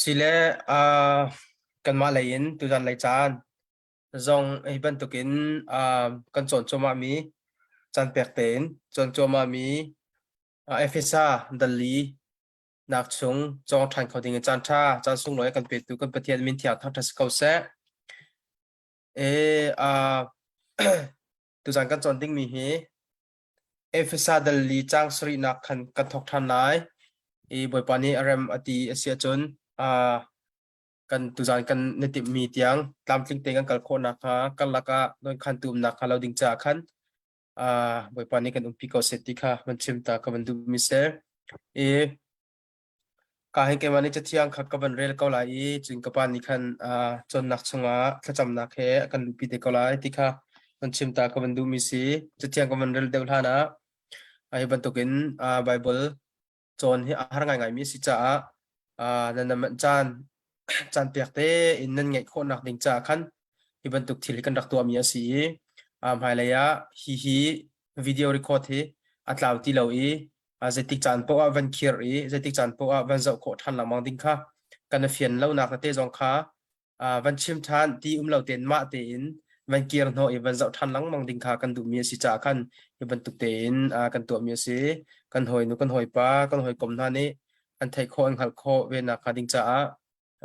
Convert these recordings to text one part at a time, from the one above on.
Sile uh, kanmah lei in tuzan lei caan zong hi bantukin uh, kan cawn cuahmah mi caan pek tein cawn cuahmah mi uh, Efesa dali nak chung cawng ṭhan kho ding in caan ṭha caan sunglawi kan petu kan Pathian min thiang thangṭhat si ko seh. E uh, tuzan kan cawn dingmi hi Efesa dal li caang sarihnak khan kan thawk ṭhan lai i Bawipa nih a rem a ti a si ahcun uh, kan tuzan kan na timhmi tiang tlamtling te kan kal khawh nakhnga karlak ah nawn-khantu umnak hnga lo ding caah khan uh, Bawipa nih kan umpi ko seh ti kha van chim ta ka van duhmi si. I Ka hin keimah nih Cathiang kha ka van rel ko lai i cun ka pa nih khan uh, cawnnak chungah thlacamnak he a kan luhpi te ko lai ti kha van chim ta ka van duhmi si. Cathiang ka van rel deuh hlan ah hi bantukin uh, Bible cawn hi a har ngaingaimi a si caah uh, nan nan caan caan pek tein nan ngeih khawhnak ding caah khan hi bantuk thil hi kan rak tuahmi a si i uh, hmailei ah hi hi video record hi a tlau ti lo i zeitik caan poah ah van khir i zeitik caan poah ah van zoh khawh ṭhan lengmang ding kha kan i fian lonak tete zong kha van chim ṭhan ti um lo tein mah tein van kir hnawh i van zoh ṭhan lengmang ding kha kan duhmi a si caah khan hi bantuk tein kan tuahmi a si. Kan hawinu kan hawipa kan hawikom hna nih an theih khawh an hngalh khawh ve nakhnga ding caah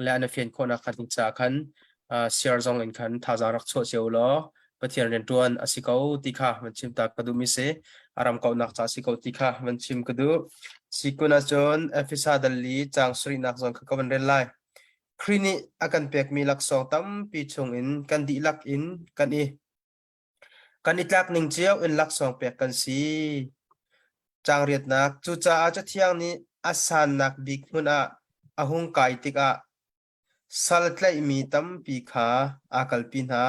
le an i fian khawh nakhnga ding caah khan share zong in khan thazaang rak chuah cio law Pathian rianṭuan a si ko ti kha van chim ta ka duhmi si. A ram kauhnak ca si ko ti kha van chim ka duh. Si kun ahcun Efesa dal li caang sarihnak zong kha ka van rel lai. Khrih nih a kan pekmi laksawng tampi chungin kan dihlak in kan i kan i tlak ning cio in laksawng pek kan si. Caang riatnak Cucaah Cathiang nih a sannak bik hmun ah a hung kai tikah sal tlaihmi tampi kha aa kalpi hna,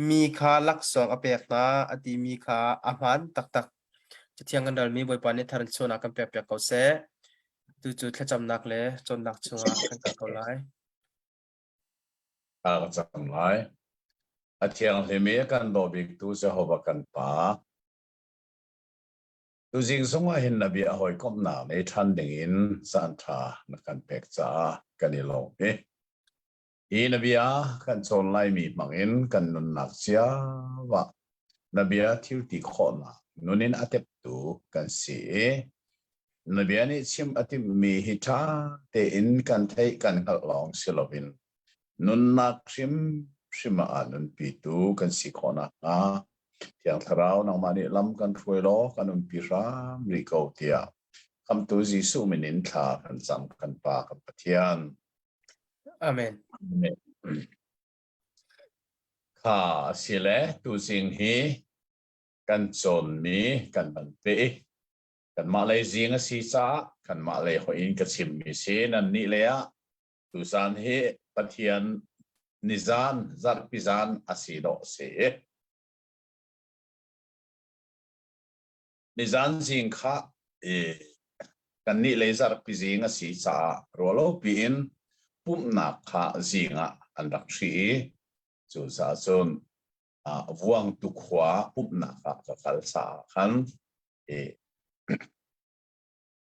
mi kha laksawng a pek hna a timi kha a hmaan taktak. Cathiang kan ralmi Bawipa nih thar in sualnak kan pekpiak ko seh. Tucu thlacamnak le cawnnak chungah kan kal ko lai. Thla ka cam lai. A thianghlim i a kan daw biktu Jehovah kan Pa, tuzing zongah hin na bia hawikomhnak nei ṭhan dingin caanṭha na kan pek caah kan i lawm i hi na bia kan cawn laimi hmangin kan nunnak cio ah na bia thil ti khawhnak nun in a teptu kan si i na bia nih chim a timhmi hi ṭha tein kan theih kan hngalh lawng si loin nunnak hrimhrim ah nunpitu kan si khawh nakhnga Thiang Thlarau nangmah nih lam kan hruai law kan umpi hram rih ko tiah Khamhtu Jesuh min in thla kan cam kan Pa kan Pathian. Amen. Amen. Kha a si le tuzing hi kan cawnmi kan van pe i kanmah lei zing a si caah kanmah lei hoih in ka chimmi si nannih lei ah tuzan hi Pathian nizan zarhpi zan a si dawh si. Nizan zing kha i kannih lei zarhpi zing a si caah rualo piin pumhnak kha zing ah an rak hri i cucaah cun Vuangtu khua pumhnak ah ka kal caah khan i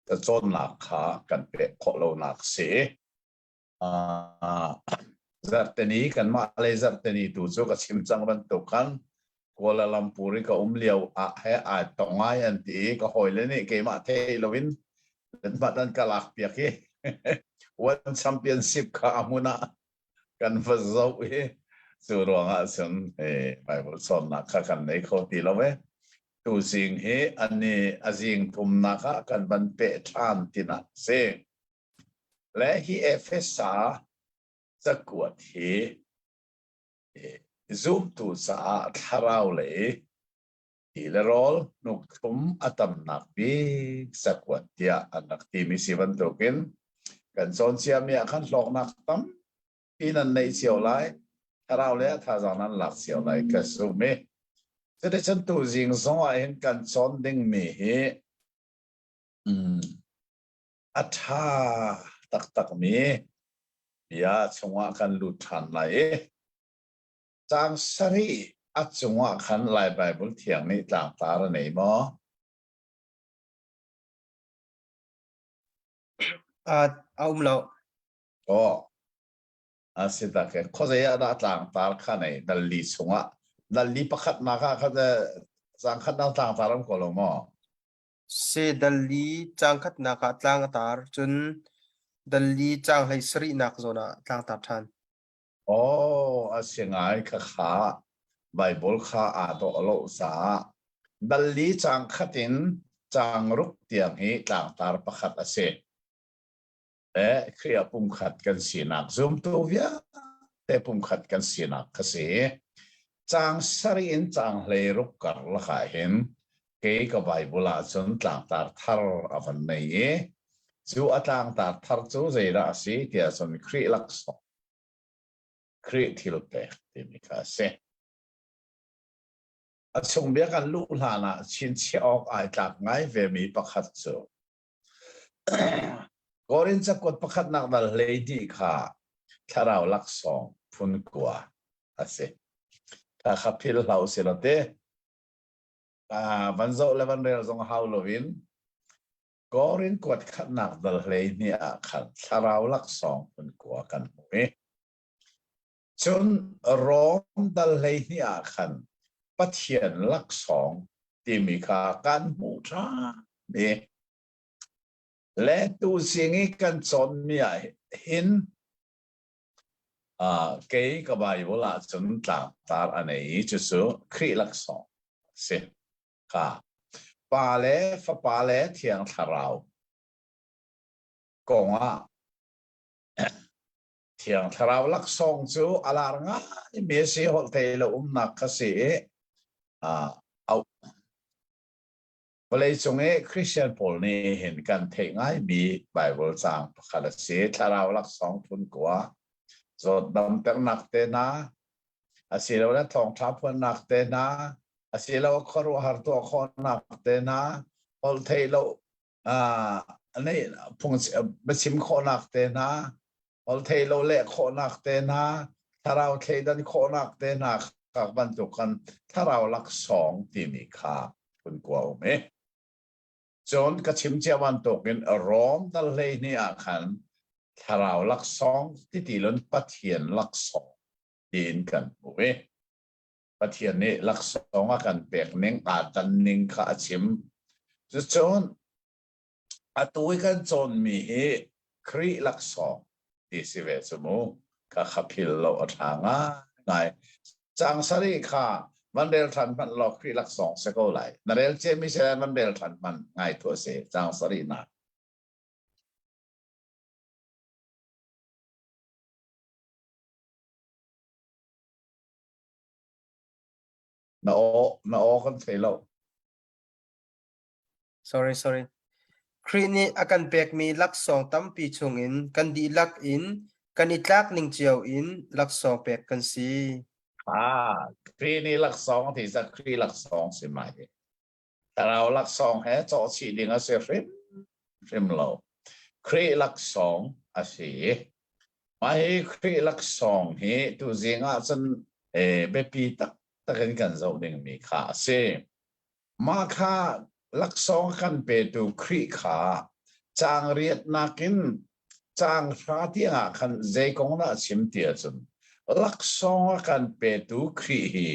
ka cawnnak kha kan pek khawh lonak si. Zarhteni kanmah lei zarhteni tu cu ka chim cang bantuk khan Kuala Lumpur i ka um lio ah he ai tong ngai an ti i ka hawile nih keimah thei loin hmat an ka lak piak i One Championship kha a hmun ah kan va zoh i cu ruangah cun Bible cawnnak kha kan nei kho ti lo e. Tuzing hi ani a zing thumnak ah kan van peh ṭhan tinak si. Le hi Efesa cakuat hi zumtu caah thlarau lei ti le rawl hnukthum a tamnak bik cakuat tiah an rak timi si bantukin kan cawn ciami ah khan hlawknak tampi nan neih cio lai thlarau le a thazaang nan lak cio lai ka zum i cuticun tuzing zong ah hin kan cawn dingmi hi a ṭha taktakmi bia chungah kan lut ṭhan lai i caang sarih a cungah khan Lai Baibal Thiang nih tlangtar a nei maw? Uh, a um lo. Aw. A si tak e. Khuazei ah dah tlangtar kha nei dal li chungah dal li pakhatnak ah kha caang khatnak tlangtar um ko lo maw? Se dal li caang khatnak ah tlang a tar cun dal li caang hlei sarihnak zawn ah tlangtar ṭhan. Aw, a si ngai kha kha Bible kha aa dawh lo caah dal li caang khat in caang ruk tiang hi tlangtar pakhat a si. Le Khrih ah pumkhat kan sinak zumtu vialte pumkhat kan sinak kha si. Caang sarih in caang hleiruk karlak ah hin kei ka Bible ah cun tlangtar thar a van nei i cu a tlangtar thar cu zeidah a si tiah cun Khrih laksawng Khrih thil pek timi kha a si. A chung bia kan luh hlan ah chinchiah awk ai tlak ngai vemi pakhat cu Korin cakuat pakhatnak dal 12 kha thlarau laksawng phun kua a si. Kha kha phil hlah usih law te. Van zoh le van rel zong hau loin Korin kuat khatnak dal 12 ah khan thlarau laksawng phun kua kan hmu i cun Rom dal 12 ah khan Pathian laksawng timi kha kan hmuh ṭhan i le tuzing i kan cawnmi ah hin kei ka Bible ah cun tlangtar a nei i cucu Khrih laksawng a si. Kha Pa le Fapa le Thiang Thlarau kong ah Thiang Thlarau laksawng cu a lar ngaimi a si, holhthei lo umnak kha si i vawleicung i Christian pawl nih hin kan theih ngaimi Bible caang pakhat a si. Thlarau laksawng phun kua, zawt damternak te hna, asilole thawngṭha phuannak te hna, asilo khuaruahhar tuah khawhnak te hna, holhtheih lo nei phung biachim khawhnak te hna, holhtheih lo leh khawhnak te hna, thlarau thleidan khawhnak te hna kha bantuk kan thlarau laksawng timi kha phun kua um i. Cun ka chim cia bantukin Rom dal 12 ah khan thlarau laksawng titi lun Pathian laksawng tiin kan hmuh i Pathian nih laksawng a kan pek ning aa dan ning kha a chim. Cucun atu i kan cawnmi hi Khrih laksawng ti si ve cu mu. Kha kha phil lo a ṭha ngaingai. Caang sarih kha van rel ṭhan hmanh law Khrih laksawng si ko lai. Na rel ciami si lai van rel ṭhan hmanh ngai tuah si. Caang sarihnak. Na aw na aw kan thei lo. Sorry, sorry. Khrih nih a kan pekmi laksawng tampi chungin kan dihlak in kan i tlak ning cio in laksawng pek kan si. Ah, Khrih nih laksawng ti za Khrih laksawng si mai. Thlarau laksawng he cawhchih ding a si hrim hrim lo. Khrih laksawng a si. Mah hi Khrih laksawng hi tuzing ah cun eh, biapi taktak in kan zoh dingmi kha a si. Mah kha laksawng a kan petu Khrih kha caang riatnak in caang hra tiangah khan zei kong dah a chim ti ahcun laksawng a kan petu Khrih hi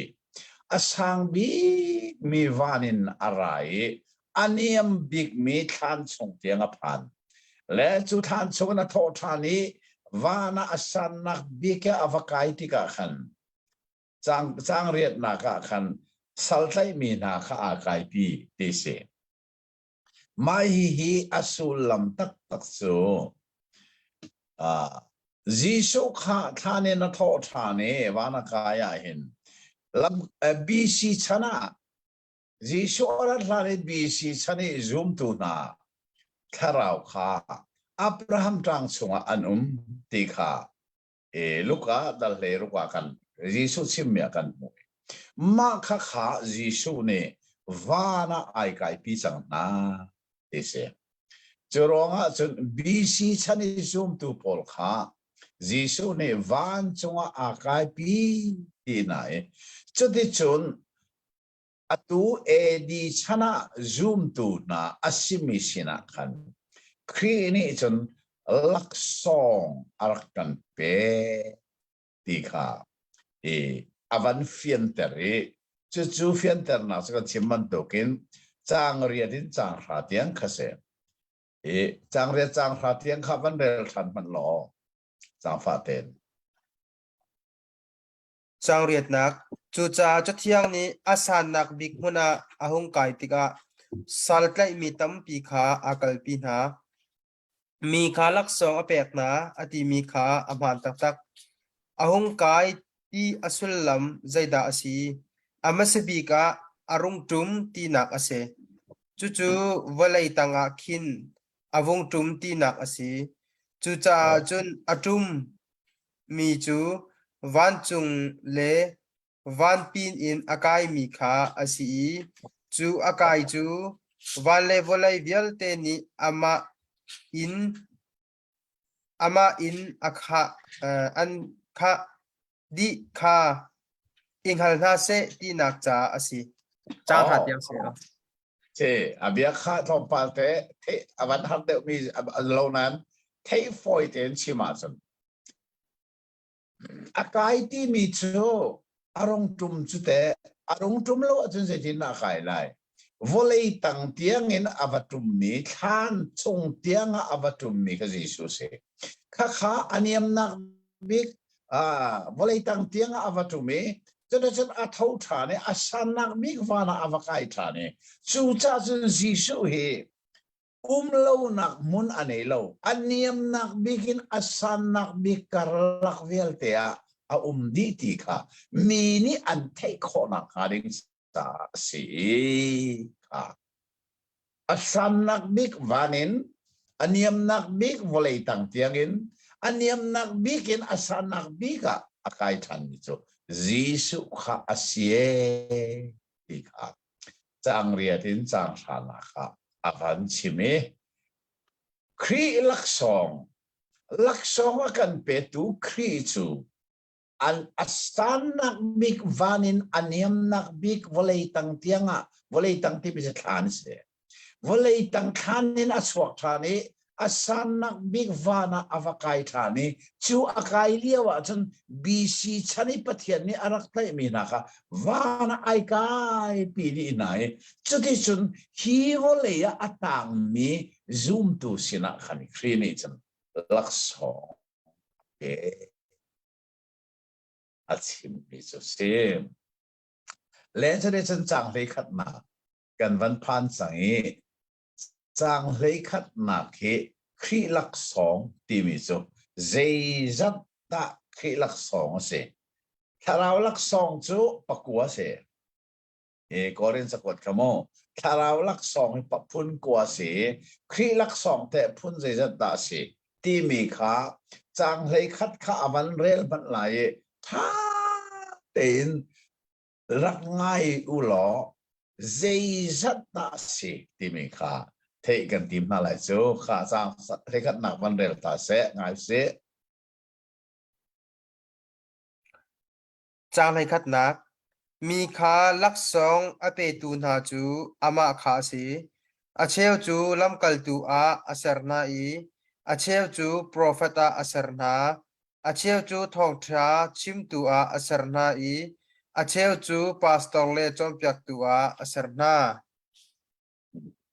a sang bikmi van in a ra i a niam bikmi thlan chung tiang a phan. Le cu thlan chung in a thawh ṭhan i van ah a sannak bik ah a va kai tikah khan caang, caang riatnak ah khan sal tlaihmi hna kha aa kaipi ti si. Mah hihi a sullam taktak cu uh, Jesuh kha thlan in a thawh ṭhan i van a kai ah hin lam, BC chan ah Jesuh a rat hlan i BC chan i zumtu hna thlarau kha Abraham ṭang chungah an um ti kha e Luka dal hlei ruk ah kan Jesuh chimmi ah kan hmuh. Mah kha kha Jesuh nih van ah ai kaipi cang hna ti si. Cu ruangah cun BC chan i zumtu pawl kha Jesuh nih vancung ah aa kaipi ti hna i cuticun Atu AD chan ah zumtu hna a simi sinah khan Khrih nih cun Laksawng a rak kan pe ti kha i a van fianter i cucu fianternak cu kan chim bantukin caang riat in caang hra tiang kha si. I caang riat caang hra tiang kha van rel ṭhan hmanh law zaangfah tein. Caang riatnak. Cucaah Cathiang nih a sannak bik hmun ah a hung kai tikah sal tlaihmi tampi kha aa kalpi hna. Mi kha laksawng a pek hna a timi kha a hmaan taktak. A hung kai ti a sullam zeidah a si? A hmasa bik ah a rung ṭum tinak a si. Cucu vawlei tangah khin a vung ṭum tinak a si. Cucaah cun a ṭum mi cu vancung le vanpin in a kaimi kha a si i cu a kai cu van le vawlei vialte nih amah in amah in a khah an khah dih kha i hngal hna seh tinak caah a si. Caang hra tiang si. Ce a bia kha tlawmpal te theih a van har deuhmi lo nain theih fawi tein chim ahcun A kai timi cu a rung ṭum cu teh a rung ṭum lo ahcun zeitindah a kai lai? Vawlei tang tiangin a va ṭummi, thlan chung tiangah a va ṭummi kha Jesuh a si. Khakha a niamnak bik vawlei tang tiangah a va ṭum i cuticun a tho ṭhan i a sannak bik van ah a va kai ṭhan i cucaah cun Jesuh hi Um lonak hmun a nei lo. A niamnak bik in a sannak bik karlak vialte ah a um dih ti kha mi nih an theih khawhnak hnga ding caah a si kha. A sannak bik van in a niamnak bik vawlei tang tiangin a niamnak bik in a sannak bik ah a kai ṭhanmi cu Jesuh kha a si ee ti kha caang riat in caang hranak ah a van chim i Khrih laksawng laksawng a kan petu Khrih cu an a sannak bik van in a niamnak bik vawlei tang tiangah vawlei tang timi cu thlan si Vawlei tang thlan in a chuak ṭhan i a sannak bik van ah a va kai ṭhan i cu a kai lio ahcun BC chan i Pathian nih a rak tlaihmi hna kha van ah ai kaipi dih hna i cuticun hi vawlei ah a tangmi zumtu sinah khan Khrih nih cun laksawng a a chimmi cu a si. Le cuticun caang hleikhatnak kan van phan cang i caang hleikhatnak hi Khrih laksawng timi cu zeizat dah Khrih laksawng a si? Thlarau laksawng cu pakua a si. E Korin cakuat kha mu. Thlarau laksawng hi phun kua a si. Khrih laksawng teh phun zeizat dah a si? Timi kha caang hleikhat kha a van rel hmanh lai i ṭha tein rak ngai u law zeizat dah a si timi kha theih kan tim hna lai cu kha caang hleikhatnak van rel ta seh ngai sih. Caang hleikhatnak Mi kha laksawng a petu hna cu amah kha a si. A cheu cu lamkaltu ah a ser hna i a cheu cu profet ah a ser hna. A cheu cu thawngṭha chimtu ah a ser hna i a cheu cu pastor le cawnpiaktu ah a ser hna.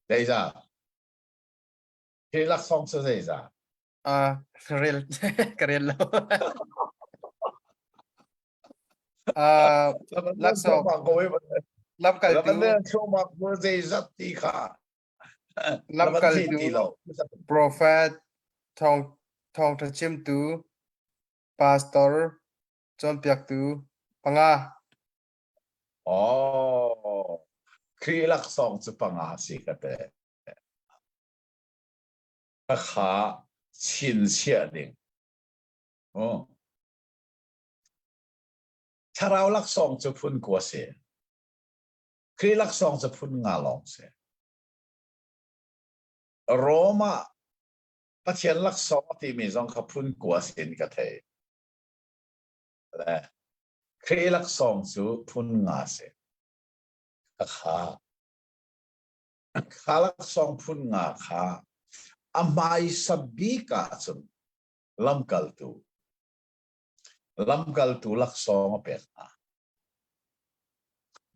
Zeizah? Hi laksawng cu zeizah? Uh, rel ka rel lo. Uh, laksawng lamkaltu zeizat ti kha lamkaltu prophet thawng thawngṭha chimtu pastor cawnpiaktu panga Oh, Khrih laksawng cu panga si ka te. Kha chinchiah ding. Oh. Thlarau laksawng cu phun kua si. Khrih laksawng cu phun nga lawng si. Rom ah Pathian laksawng a timi zong kha phun kua sin ka thei. Le Khrih laksawng cu phun nga si. Kha kha laksawng phun nga kha A hmaisa bik ahcun lamkaltu lamkaltu laksawng a pek hna.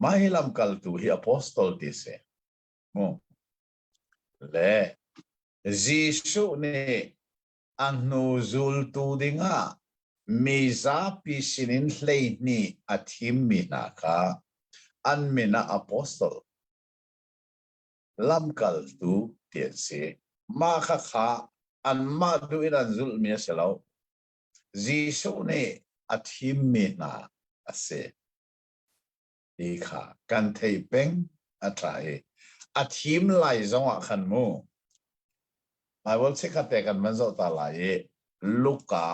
Mah hi lamkaltu hi apostol ti si. Mu. Le Jesuh nih a hnu zultu dingah mi zapi sinin 12 a thimmi hna kha an min ah apostol lamkaltu ti an si. Mah khakha anmah duh in an zulhmi a si lo. Jesuh nih a thimmi hna a si ti kha kan thei peng a ṭha i a thim lai zongah khan mu Bible chikkhat te kan van zoh ta lai i Luka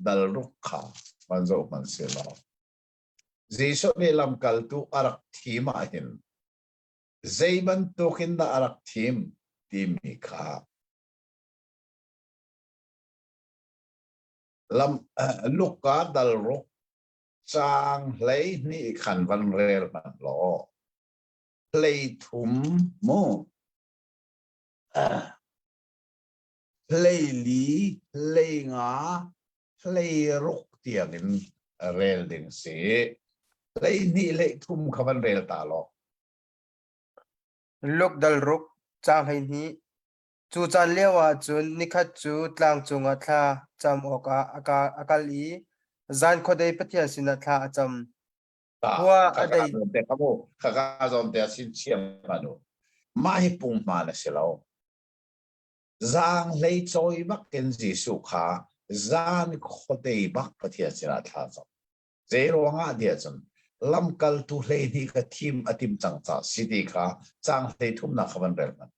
dal ruk kha van zoh hmanh si law Jesuh nih lamkaltu a rak thim ah hin zei bantukin dah a rak thim timi kha lam Luka dal ruk caang 12 khan van rel hmanh law 13 mu 14 15 16 tiangin rel ding si 12 13 kha van rel ta law Luk dal ruk caang 12 Cu caan lioah cun nikhat cu tlang cungah thla cam awkah a kal i zan khuadei Pathian sinah thla a cam. Khua a dei. Khaka zawn te sin chiam anu. Mah hi punghman a si lo. Zaang hlei cawi bak in Jesuh kha zan khuadei bak Pathian sinah thla cam. Zei ruangah tiah cun lamkaltu 12 ka thim a tim cang ca si ti kha caang 33nak kha van rel hmanh.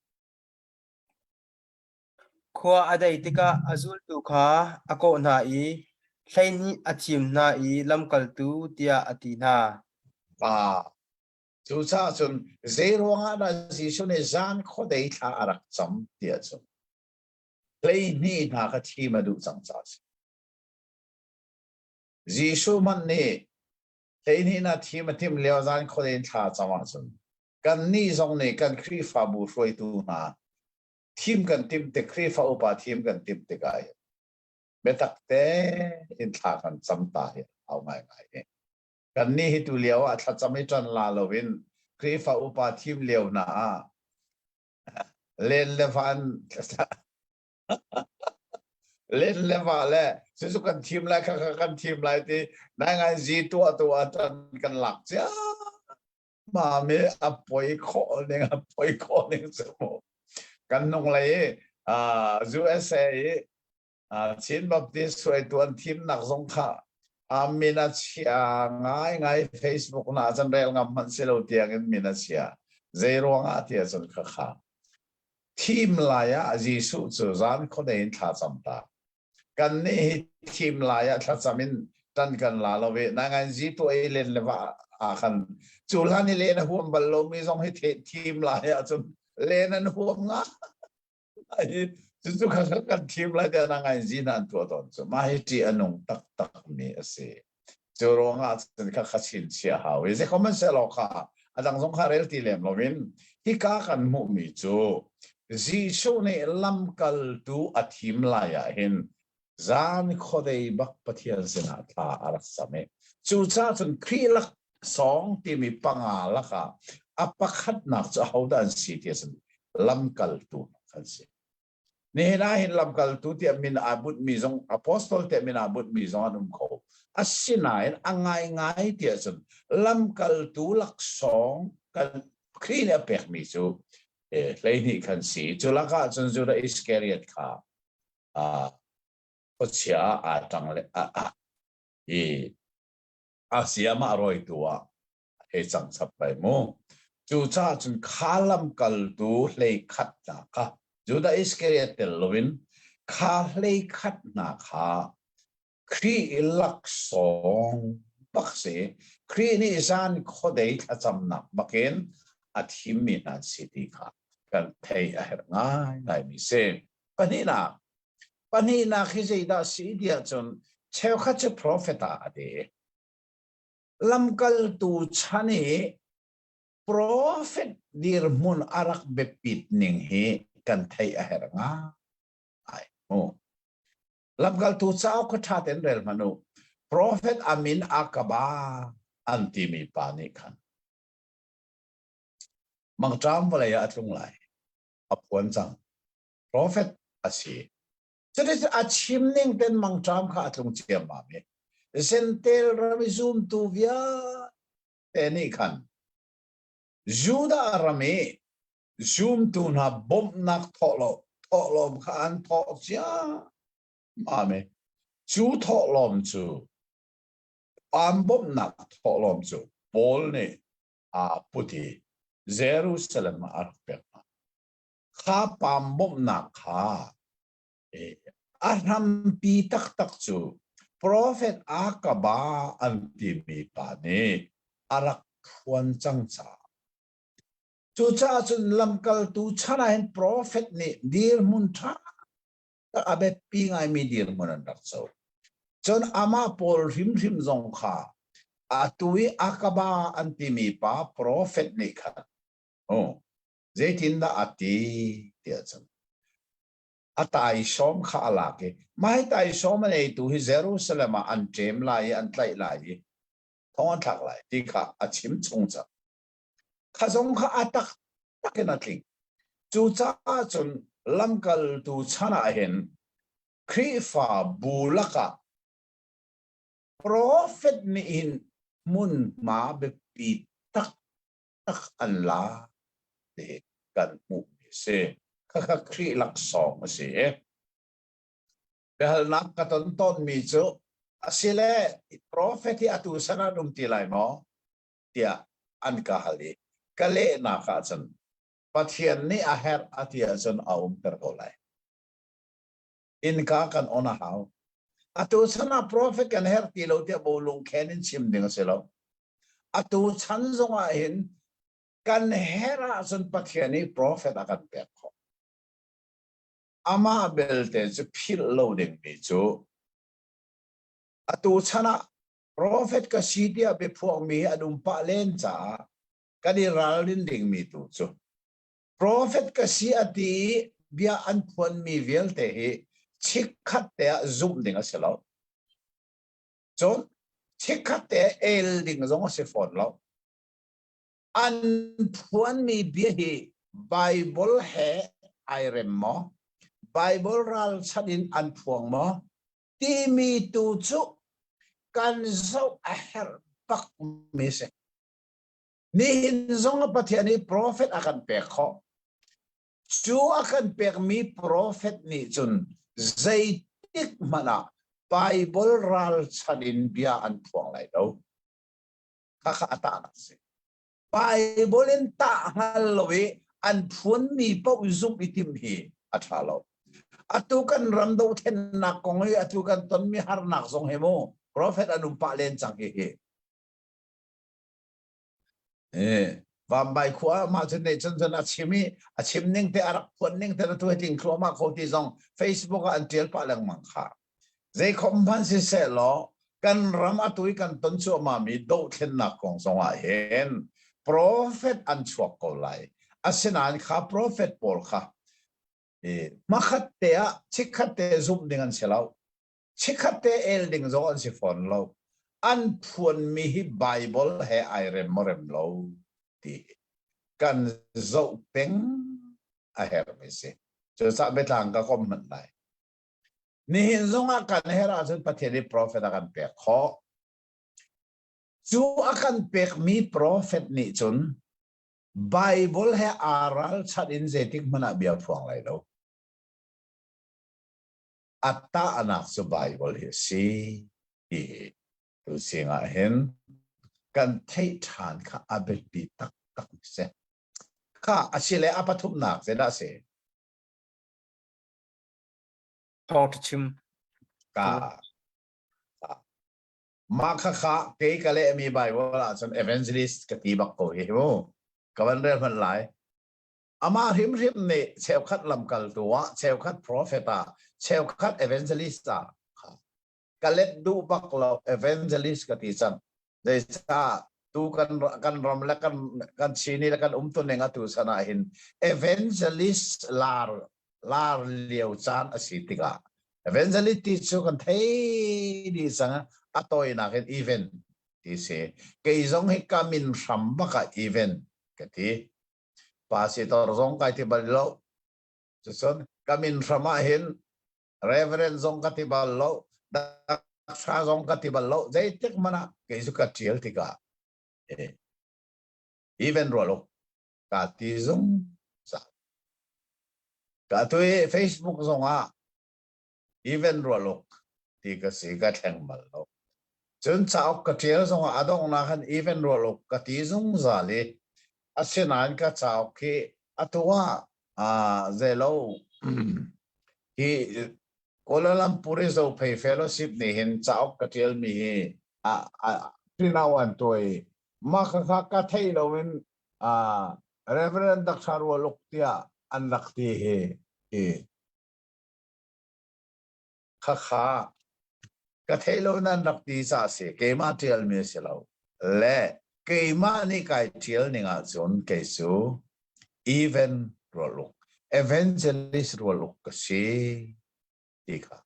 Khua a dei tikah a zultu kha a kawh hna i 12 a thim hna i lamkaltu tiah a ti hna. Pa. Cucaah cun zei ruangah dah Jesuh nih zan khuadei thla a rak cam tiah cun 12 hna kha thim a duh cang caah a si. Jesuh hmanh nih 12 hna thim a timh lio zan khuadei in thla a cam ahcun kannih zong nih kan Khrihfabu hruaitu hna thim kan timh tik Khrihfa upa thim kan timh tikah hin biatak tein thla kan cam ta hi hau ngaingai hi. Kannih hi tu lio ah thlacam i ṭan la loin Khrihfa upa thim lio hna ah len le van len le va le cucu kan thim lai kha kan thim lai ti nai ngai zi tuah tu ah ṭan kan lak cia Mami a poi khawh ning a poi khawh ning cu mu. Kan nung lei i USA i Chin Baptist hruaitu an thimnak zong kha a min a chia ngaingai Facebook na cun rel ngam hmanh si lo tiang in min a chia. Zei ruangah ti ahcun kha kha thim lai ah Jesuh cu zan khuadei in thla cam ta. Kan nih hi thim lai ah thlacam in tan kan la lo ve nangan zi tu ei len le va ah khan cu hlan i len a huam bal lomi zong hi thim lai ah cun len an huam nga ai cu kha kan thim lai te nangan zi nan tuah tawn cu mah hi ṭih a nung taktak mi a si cu ruangah cun kha kha chin chia hau i zekhom se law kha a dang zong kha rel ti lem loin hika kan hmuhmi cu Jesuh nih lamkaltu a thim lai ah hin zan khuadei bak Pathian sinah thla a rak cam i cucaah cun Khrih laksawng timi panga lakah a pakhatnak cu ahodah an si ti ahcun lamkaltu kan si. Nihin ah hin lamkaltu tiah min aa bunhmi zong apostol tiah min aa bunhmi zong an um kho. Asinain a ngaingai tiah cun lamkaltu laksawng kan Khrih nih a pekmi cu 12 khan si. Cu lakah cun Judah Iskariot kha khuachia aa ṭang le i Asia mah rawitu ah hei cang chap lai mu. Cucaah cun kha lamkaltu 11 hna kha Judah Iskariot tel loin kha 11 hna kha Khrih laksawng bak si. Khrih nih zan khuadei thlacamnak bakin a thimmi hna an si ti kha kan theih a herh ngaingaimi si. Pahnihnak, pahnihnak hi zeidah si tiah cun cheukhat cu profet ah a ti. Lamkaltu chan i profet dirhmun a rak biapit ning hi kan theih a herh ngai. Oh. Lamkaltu cauk kha ṭha tein rel hmanh u. Profet amin Akaba an timi pa nih khan mangṭam vawlei ah a tlung lai. A phuan cang. Profet a si. Cuticun a chim ning ten mangṭam kha a tlung ciammam i Zentel ram i zumtu vialte nih khan Judah ram i zumtu hna bawmhnak thawhlawm kha an thawh ciammam i cu thawhlawm cu an bawmhnak thawhlawm cu Paul nih aa put i Jerusalem ah a rak pek hna. Kha paam bawmhnak kha a hrampi taktak cu profet Akaba an timi pa nih a rak phuan cang caah Cucaah cun lamkaltu chan ah hin profet nih dirhmun ṭha tak a biapi ngaimi dirhmun an rak co. Cun amah pawl hrimhrim zong kha atu i Akaba an timi pa profet nih khan oh, zeitindah a ti tiah cun a taisawm kha a lak i mah hi taisawm a neitu hi Jerusalem ah an ṭem lai i an tlaih lai i thong an thlak lai ti kha a chim chung cang. Kha zong kha a taktak in a tling. Cucaah cun lamkaltu chan ah hin Khrihfa bu lakah profet nih hin hmunhma biapi taktak an la ti kan hmuhmi a si. Khakha Khrih laksawng a si i biahalnak ka ton tawnmi cu asile profet hi atu san ah an um ti lai maw? tiah an ka hal i ka lehnak ah cun Pathian nih a herh a ti ahcun a umter ko lai. Innka kan on a hau. Atu chan ah prophet kan herh ti lo tiah bolung khen in chim ding a si lo. Atu chan zong ah hin kan herh ahcun Pathian nih prophet a kan pek khawh. Amah belte cu philh lo dingmi cu atu chan ah Profet ka si tiah biaphuangmi hi an um pah len caah kan i ralrin dingmi tu cu profet ka si a ti i bia an phuanmi vialte hi chikkhat te ah zumh ding a si lo. Cun chikkhat te el ding zong a si fawn lo. An phuanmi bia hi Bible he ai rem maw? Bible ralchanh in an phuang maw? Timi tu cu kan zoh a herh bakmi si. Nihin zong a Pathian i profet a kan pek khawh. Cu a kan pekmi profet nih cun zeitik hmanh ah Bible ralchan in bia an phuang lai lo. Khakha a tahnak si. Bible in tah hngal lo i an phuanmi paoh zumh i timh hi a ṭha lo. Atu kan ram dothlennak kong hi atu kan tonmi harnak zong hi mu prophet an um pah len cang hi hi. Eh, Vambai khua mah cun ne cun cun a chim i a chim ning te a rak phuan ning te na tu tling thluahmah ko ti zong Facebook ah an ṭial pah lengmang kha. Zeikhom hmanh siseh law kan ram atu i kan ton cuahmahmi dohthlennak kong zongah hin profet an chuak ko lai. Asinain kha profet pawl kha hmakhat te ah chikkhat te zumh ding an si lo. Chikkhat te el ding zong an si fawn lo. An phuanmi hi Bible he ai rem maw rem lo ti kan zoh peng a herhmi si. Cucaah biatlang ka kom hmanh lai. Nihin zongah kan herh ahcun Pathian nih profet a kan pek khawh. Cu a kan pekmi profet nih cun Bible he aa ralchanh in zeitik hmanh ah bia phuang lai lo. A tahnak cu Bible hi a si ti hi tu singah hin kan theih ṭhan kha a biapi taktak mi si. Kha asile a pathumnak zeidah a si? Thawngṭha chim. Ka mah khakha kei ka lehmi Bible ahcun evangelist ka ti bak ko hi mu. Ka van rel hmanh lai. Amah hrimhrim nih cheukhat lamkaltu ah, cheukhat prophet ah, cheukhat evangelist ah ka let duh bak lo evangelist ka ti cang. Zeicah tu kan kan ram le kan kan chini le kan umtu ning atu san ah hin evangelist lar. lar lio caan a si tikah evangelist ti cu kan thei dih cang. A tawinak in event ti si. Kei zong hi ka min hram bak ah event ka ti. Pastor zong kai ti bal lo. Cucun ka min hram ah hin Reverend zong ka ti bal lo, Daksa zong ka ti bal lo. Zeitik hmanh ah kei cu ka ṭial tikah event rual uk ka ti zungzal. Ka tu i Facebook zong ah event rual uk ti ka si ka thleng bal lo. Cun cauk ka ṭial zong ah a donghnak hin event rual uk ka ti zungzal i asinain ka cauk hi atu ah zeilo hi Kuala Lumpur i Zophei Fellowship nih hin cauk ka ṭialmi hi a prinau an tuah i mah khakha ka theih loin Reverend Dr. Rual Uk tiah an rak ti hi hi khakha ka theih lo nan rak ti ca si. Keimah ṭialmi a si lo le keimah nih kai ṭial ning ahcun kei cu even Rual Uk, evangelist Rual Uk ka si ti kha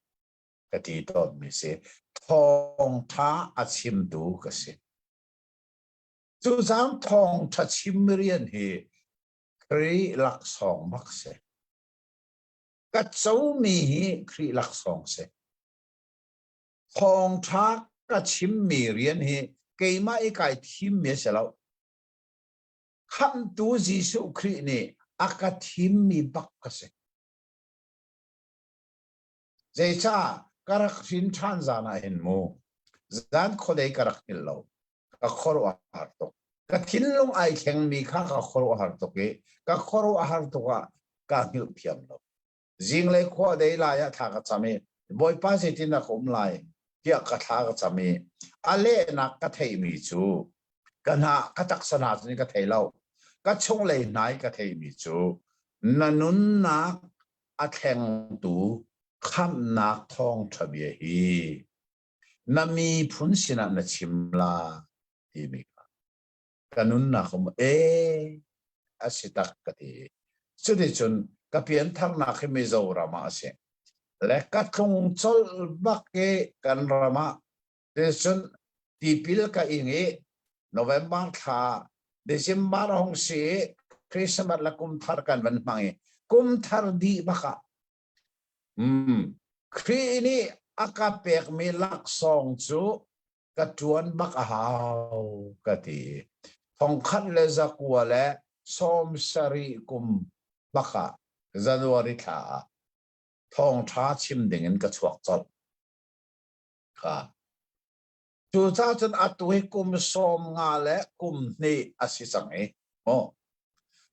ka ti tawnmi si. Thawngṭha a chimtu ka si. Cucaah thawngṭha chim rian hi Khrih laksawng bak si. Ka comi hi Khrih laksawng si. Thawngṭha ka chimmi rian hi keimah i kai thimmi a si lo. Khamhtu Jesuh Khrih nih a ka thimmi bak ka si. Zeicah ka rak hrin ṭhan zan ah hin mu zan khuadei ka rak hngilh lo. Ka khuaruah a har tuk. Ka thinlung ai thlengmi kha ka khuaruah a har tuk i ka khuaruah a har tuk ah ka hngilh thiam lo. Zinglei khua dei lai ah thla ka cam i Bawipa zeitin dah ka um lai tiah ka thla ka cam i a lehnak ka theihmi cu ka hna ka taksa hna cun ka thei lo. Ka chunglei hna i ka theihmi cu na nunnak a thlengtu khamhnak thawngṭha bia hi na miphun sinah na chim la timi kha ka nunnak um e a si tak ka ti. Cuticun ka piantharnak hi Mizoram ah a si le ka tlung colh bak i kan ram ah. Ticun tipil ka ing i November thla December hong si i Christmas le kum thar kan van hmang i kum thar dih bak ah Khrih nih a ka pekmi laksawng cu ka ṭuan bak a hau ka ti. 1970 kum bak ah January thla ah thawngṭha chim dingin ka chuak colh. Kha. Cucaah cun atu hi kum 52 a si cang i, maw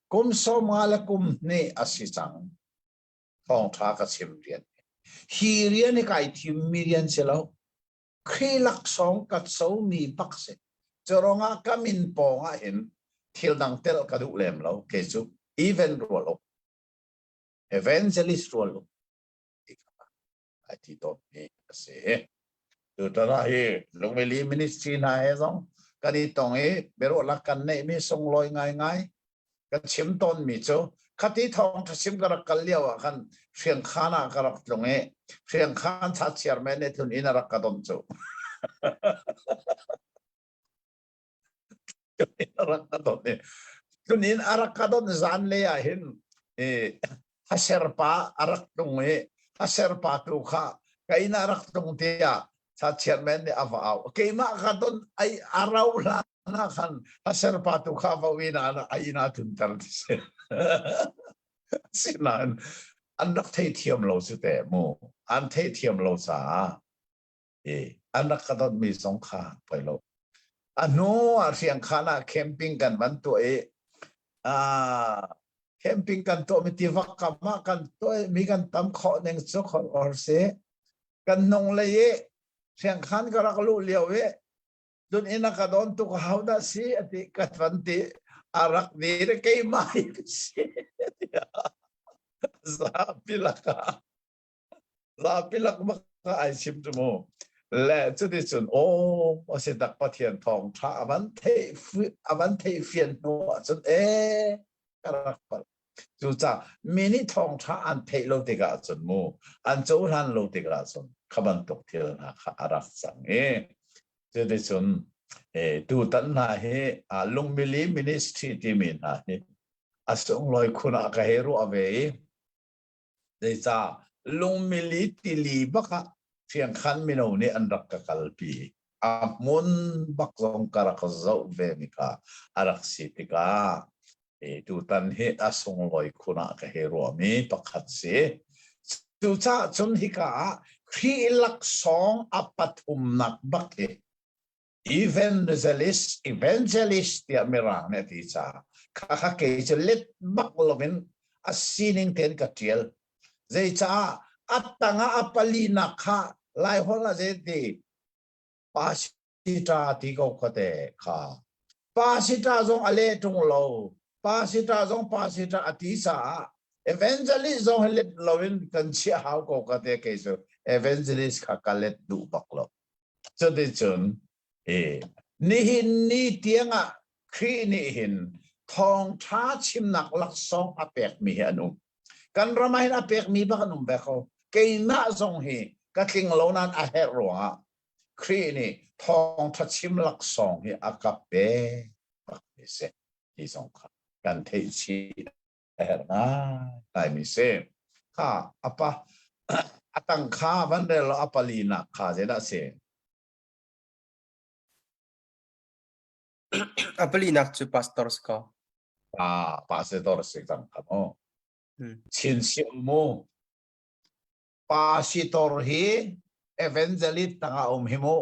kum 52 a si cang. Thawngṭha ka chim rian hi rian hi kai thimmi rian si lo. Khrih laksawng ka comi bak si. Cu ruangah ka min pawng ah hin thil dang tel ka duh lem lo. Kei cu event rual uk, evangelist rual uk ti kha ai ti tawnmi a si. Tutan ah hi Lungmili ministry hna he zong kan i tong i biaruahnak kan neihmi sunglawi ngaingai kan chim tawnmi cu khati thawngṭha chim ka rak kal lio ah khan Hriangkhan ah ka rak tlung i Hriangkhan cha chairman nih tlun inn a rak ka don cu. Rak ka don i tlun inn a rak ka don zan lei ah hin i haserpa a rak tlung i haserpa tu kha ka inn ah rak tlung tiah cha chairman nih a va au. Keimah ka don ai a rau hlan ah khan haserpa tu kha va inn ah a inn ah tlunter ti si. Sinain an rak theithiam lo cu te mu. An theithiam lo caah i an rak ka donmi zong kha poi lo. A hnu ah Hriangkhan ah camping kan van tuah i camping kan tuah mi tiva kam ah kan tuah i mi kan tam khawh ning cu khor or si. Kan hnung lei i Hriangkhan ka rak luh lio i cun inn a ka don tuk hau dah si a ti ka van ti a rak dir keimah hi ka si tiah zapi lakah zapi lak bak ai chim cu mu. Le cuticun aw a si tak Pathian thawng tha a van theih a van theih fian hnu ahcun e ka rak palh. Cucaah mi nih thawngṭha an theih lo tikah cun mu an cohlan lo tikah cun kha bantuk thil hna kha a rak cang i cuticun tutan hna hi lungmili ministry timi hna hi a sunglawi khun ah ka hei ruah ve i zeicah lungmili tili bak ah Hriangkhan mino nih an rak ka kalpi. A hmun bak zong ka rak zoh ve mi kha a rak si tikah tutan hi a sunglawi khun ah ka hei ruahmi pakhat si. Cucaah cun hika ah Khrih laksawng a pathumnak bak hi evangelist evangelist tiah mirang nih a ti caah khakha kei cu let bak loin a sining tein ka ṭial. Zeicah a tangah a palinak kha Laiholh ah zeiti pasita ti ko khuate kha. Pasita zong a leh ṭung lo. Pasita zong pasita a ti caah evangelist zong hi let loin kan chiah hau ko ka te kei cu evangelist kha ka let duh bak lo. Cuticun nihin ni tiangah Khrih nih hin thawngṭha chimnak laksawng a pekmi hi an um. Kan ram ah hin a pekmi bak an um ve ko. Keimah zong hi ka tling lo nain a herh ruangah Khrih nih thawngṭha chim laksawng hi a ka pek bakmi si. Hi zong kha kan theih chih a herh ngaingaimi si. Kha apa a tang kha van rel law a palinak kha zeidah a si? A palinak cu pastor si ko. Pa pastor si cang kha mu. Chin si mu. Pastor hi evangelist tangah um hi mu.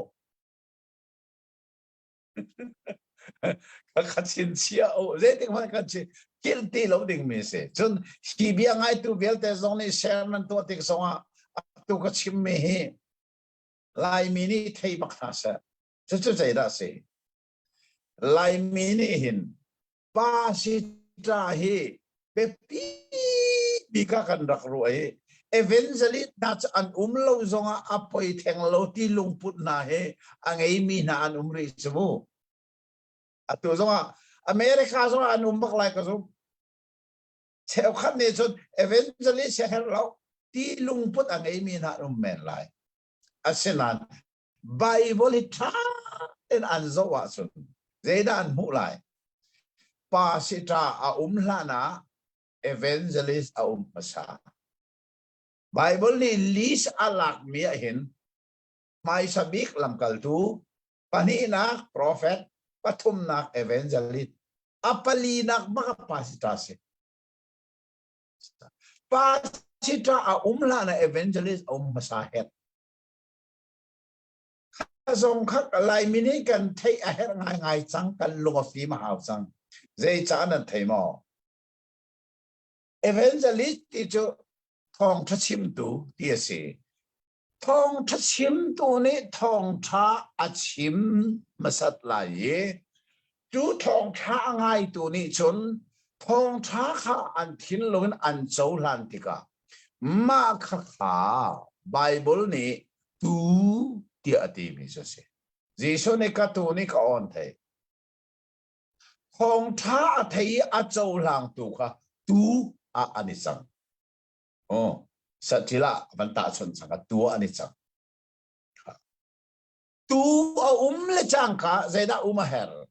Ka chinchiah u zeitik hmanh kan chi kil ti lo ding mi si cun hi bia ngaitu vialte zong nih share nan tuah tik zongah atu ka chim mi hi Laimi nih thei bak hna seh cucu zeidah si Laimi nih hin pa sita hi biapi bik ah kan rak ruah i evangelist hna cu an um lo zongah a poi theng lo ti lungput hna hi a ngeimi hna an um rih cu mu. Atu zongah America zongah an um bak lai ka zum. Cheukhat nih cun evangelist si herh lo ti lungput a ngeimi hna an um men lai. Asinain Bible hi ṭha tein an zoh ahcun zeidah an hmuh lai? Pastor a um hlan ah evangelist a um hmasa. Bible nih list a lakmi ah hin hmaisa bik lamkaltu, pahnihnak prophet, pathumnak evangelist, a palinak bak a pastor si. Pastor a um hlan ah evangelist a um hmasa het. Zong kha Laimi nih kan theih a herh ngaingai cang, kan lung a fim a hau cang. Zeicah nan thei maw? Evangelist ti cu thawngṭha chimtu ti a si. Thawngṭha chimtu nih thawngṭha a chim hmasat lai i cu thawngṭha a ngaitu nih cun thawngṭha kha an thinlung in an cohlan tikah mah khakha Bible nih tuu tiah a timi cu a si. Jesuh nih ka tuu nih ka awn thei. Thawngṭha a thei i a cohlangtu kha tuu ah an i cang. Oh, saṭil ah van tahchunh cang a tuu ah an i cang. Tuu a um le cangka zeidah um a herh?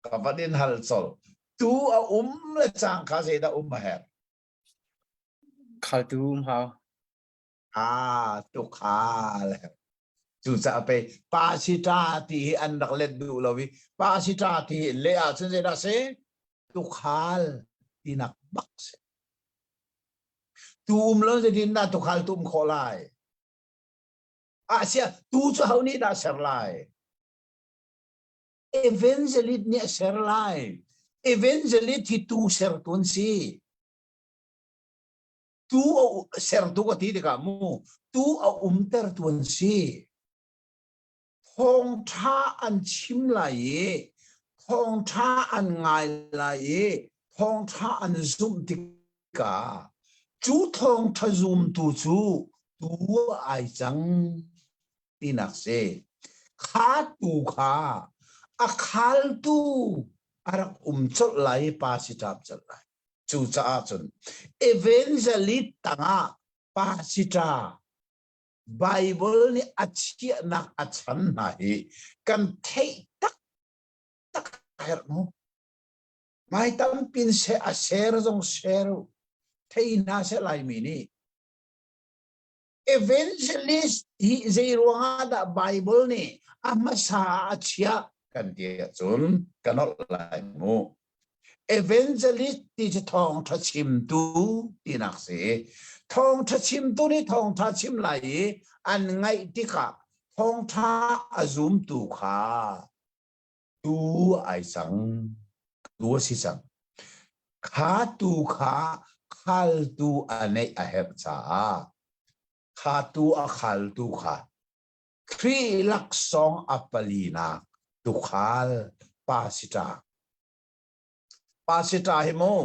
Ka van in hal colh. Tuu a um le cangka zeidah um a herh? Khaltu um hau. Ah, tukhal. Cucaah pei pasita ti hi an rak let duh lo i pasita ti hi leh ahcun zeidah si? Tukhal tinak bak si. Tu um lo zeitin dah tukhal tu um khawh lai? Ah sia tu cu ho nih dah ser lai? Evangelist nih a ser lai. Evangelist hi tu sertu an si. Tu a sertu ka ti tikah mu tu a umtertu an si. Thawngṭha an chim lai i thawngṭha an ngai lai i thawngṭha an zumh tikah cu thawngṭha zumtu cu tu ai cang tinak si. Kha tu kha. A khaltu a rak um colh lai i pa si ṭap colh lai. Cucaah cun evangelist tangah pa si ṭa Bible nih a chiahnak a chan hna hi kan theih taktak a herh mu. Mai tampin se a share zong share u. Thei hna seh Laimi nih. Evangelist hi zei ruangah dah Bible nih a hmasa ah a chiah kan ti ahcun ka nolh lai mu. Evangelist ti cu thawngṭha chimtu tinak si. Thawngṭha chimtu nih thawngṭha chim lai i an ngaih tikah thawngṭha a zumtu kha tu ai cang tu a si cang kha tu kha khaltu a neih a herh caah kha tu a khaltu kha Khrih laksawng a palinak tukhal pasita pasita hi mu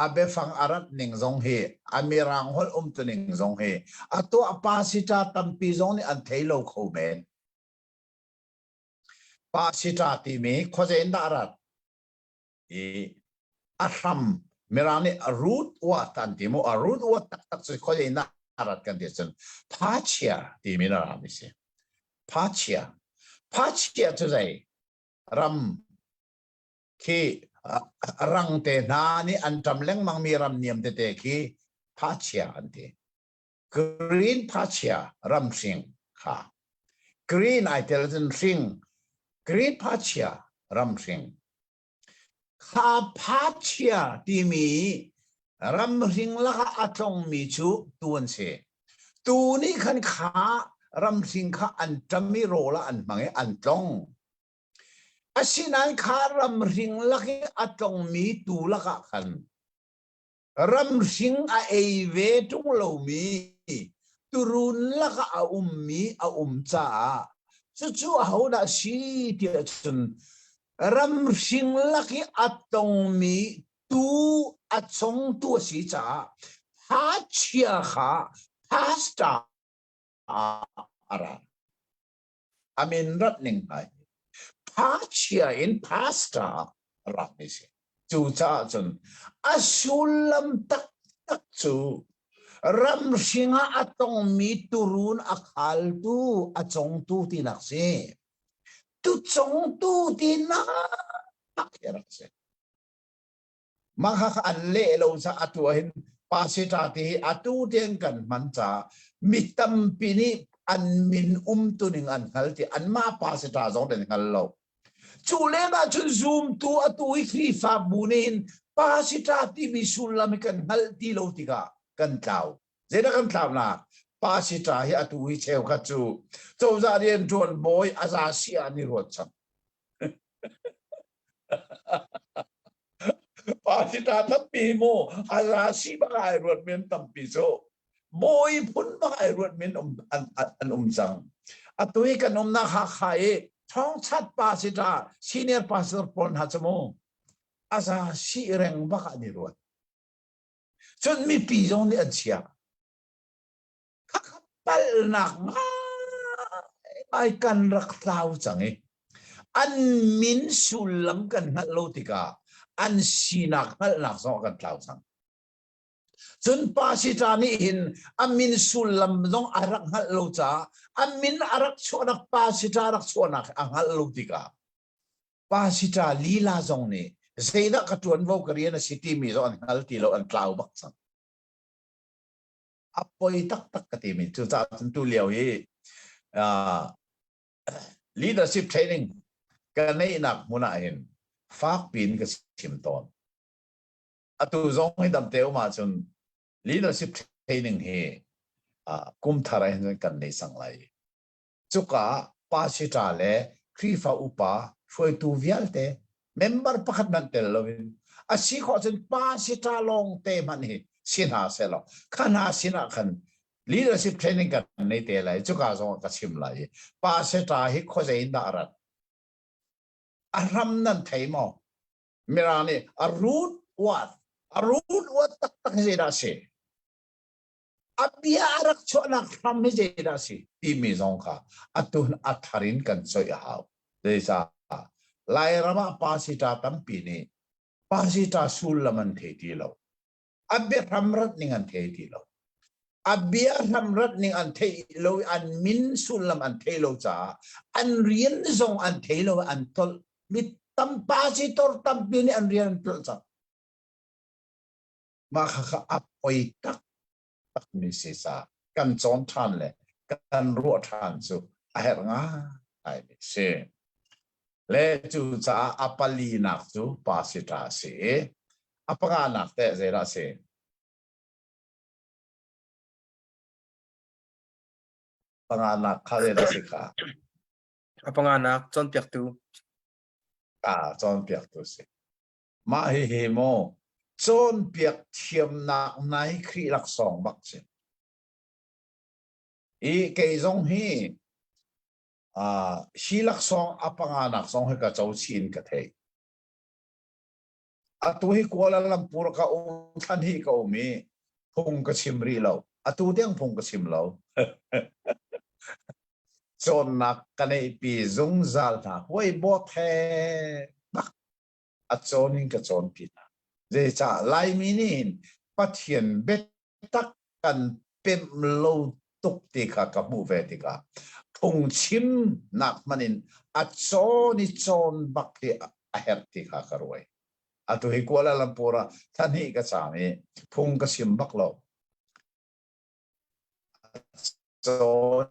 a biafang a rat ning zong hi a mirang holh umtuning zong hi a tuah pasita tampi zong nih an thei lo kho men Pasita timi khuazei in dah a rat? I a hram Mirang nih a root word an ti mu a root word taktak cu khuazei in dah a rat kan ti cun phachia timi in a rami si. Phachia. Phachia cu zei? Ram khi rang te hna nih an ṭam lengmang mi ram niam tete khi phachia an ti. Green phachia ramhring kha green ai tel cun hring green phachia ramhring kha phachia timi ramhring lakah a tlongmi cu tu an si tu nih khan kha ramhring kha an ṭam i rawl ah an hmang i an tlong asinain kha ramhring lak i a tlongmi tu lakah khan Ramhring a ei ve ṭung lomi turun lakah a ummi a um caah cucu ahodah si tiah cun ramhring lak i a tongmi tu a chongtu a si caah phachia kha pastor ah a ra. A min rat ning hna hi phachia in pastor a rakmi si. Cucaah cun a sullam taktak cu ramhring ah a tongmi turun a khaltu a congtu tinak si. Tucongtu tinak hi a rak si. Mah kha an leh lo caah atu ahhin pasita ti hi atu tiang kan hman caah mi tampi nih an min umtuning an hngal ti anmah pasita zong an hngal lo. Cu lengah cun zumtu atu i Khrihfabu nih hin pasita timi sullam hi kan hngalh ti lo tikah kan tlau. Zeidah kan tlaunak? Pasita hi atu hi cheukhat cu cozah rianṭuan bawi a za si ah an i ruat cang. Pasita tampi mu a za si bak ai ruat men tampi cu bawi phun bak ai ruat men um an, an um cang. Atu hi kan umnak Hakha i thongchat pasita senior pastor pawl hna cu mu a za si reng bak an i ruat. Cun mipi zong nih an chia. Khakha palnak ngai kan rak tlau cang i an min sullam kan hngalh lo tikah an sinak hngalhnak zong kan tlau cang. Cun pasita nih hin a min sullam zong a rak hngalh lo caah a min a rak chuahnak pasita rak chuahnak a hngalh lo tikah pasita lila zong nih zeidah ka ṭuanvo ka rian a si timi zong an hngal ti lo an tlau bak cang. A poi taktak ka timi cucaah cun tu lio hi leadership training ka neihnak hmun ah hin fak piin ka chim tawn. Atu zong hi damte um ahcun leadership training hi kum thar ah hin kan nei sang lai. Cuka pasita le Khrihfa upa hruaitu vialte member pakhat hmanh tel loin a si khawh cun pasita lawng te hmanh hi si hna sehlaw kha hna sinah khan leadership training kan nei te lai cuka zong ka chim lai i pasita hi khuazei in dah a rat a hram nan thei maw mirang nih a root what a root what taktak hi zeidah a si a bia a rak chuahnak hram hi zeidah a si timi zong kha atu a thar in kan coih a hau. Zeicah? Lairam ah pasita tampi nih pasita sullam an thei ti lo. A biahram rat ning an thei ti lo. A biahram rat ning an thei lo i an min sullam an thei lo caah an rian zong an thei lo an tolh. Mi tam pasitor tampi nih an rian an tolh cang. Mah kha a poi tak takmi si caah kan cawn ṭhan le kan ruah ṭhan cu a herh ngaimi si. Le cu caah a palinak cu pasita a si i a panganak teh zeidah a si? Panganak kha zeidah a si kha? A panganak cawnpiaktu. Ah, cawnpiaktu si. Mah hihi maw cawnpiak thiamnak nai Khrih laksawng bak si. I kei zong hi uh, hi laksawng a panganak zong hi ka co chin ka thei. Atu hi Kuala Lumpur ka um thlan hi ka um i phung ka chim rih lo. Atu tiang phung ka chim lo. Cawnnak ka neihpi zungzal hna. Huai bawt he bak a cawn in ka cawnpi hna. Zeicah Laimi nih hin Pathian biatak kan pemh lo tuk ti kha ka hmuh ve tikah phungchimnak hmanh in a cawn i cawn bak hi a herh ti kha ka ruai. Atu hi Kuala Lumpur ah thla ka caam i phung ka chim bak lo. Cawn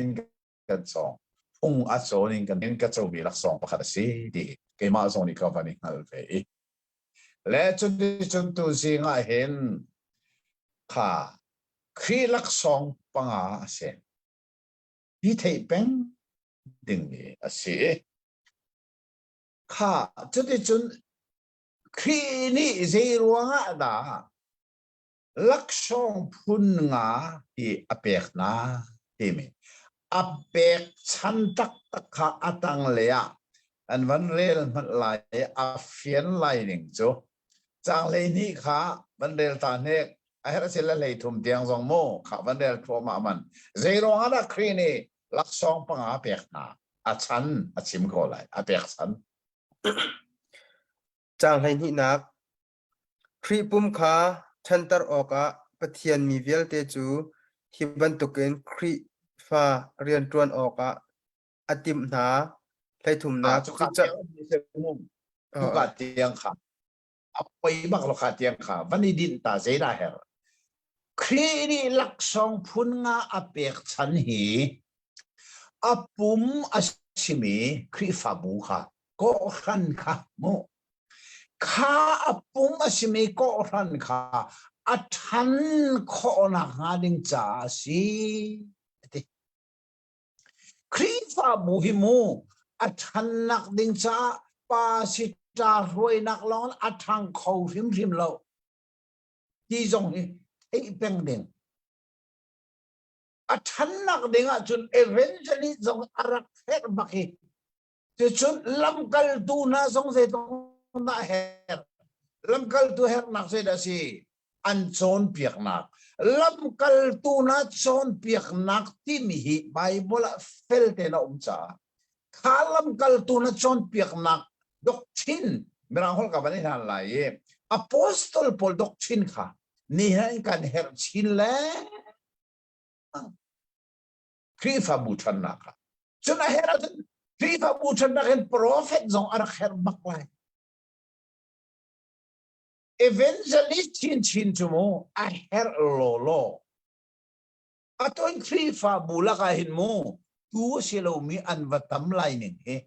in kan cawng. Phung a cawn in kan in ka comi laksawng pakhat a si ti keimah zong nih ka van i hngal ve i. Le cuticun tu zing ah hin kha Khrih laksawng panga a si. Hi theih peng dingmi a si. Kha cuticun Khrih nih zei ruangah dah laksawng phun nga hi a pek hna timi a pek chan taktak kha a tanglei ah an van rel hmanh lai i a fian lai ning cu caang 12 kha van rel ta hnek a herh si le 33 tiang zong mu kha van rel thluahmah man zei ruang ah dah Khrih nih laksawng panga pek hna a chan a chim ko lai a pek chan Caang hleihnihnak Khrih pum kha ṭhanter awkah Pathian mi vialte cu hi bantukin Khrihfa rianṭuan awkah a timh hna. 33 Cuka tiang kha a poi bak lo kha tiang kha van i dinh ta zeidah herh Khrih nih laksawng phun nga a pek chan hi a pum a simi Khrihfabu kha kawhhran kha mu Kha a pum a simi kawhhran kha a ṭhan khawh nakhnga ding caah a si, a ti. Khrihfabu hi mu a ṭhannak ding caah pasita hruainak lawng a ṭhang kho hrimhrim lo ti zong hi theih peng ding. A ṭhannak ding ahcun evangelist zong a rak herh bak hi. Cucun lamkaltu hna zong zeitluk dah herh? Lamkaltu herhnak zeidah a si? An cawnpiaknak. Lamkaltu hna cawnpiaknak timi hi Baibal ah fel tein a um caah kha lamkaltu hna cawnpiaknak doctrine mirang holh ka van i hlan lai i apostol pawl doctrine kha nihin kan herh chin lengmang. Khrihfabu ṭhannak ah. Cun a herh ahcun Khrihfabu ṭhannak in prophet zong a rak herh bak lai. Evangelist chinchin cu mu a herh lawlaw. Atu in Khrihfabu lakah hin mu tu a si lomi an va tam lai ning hi.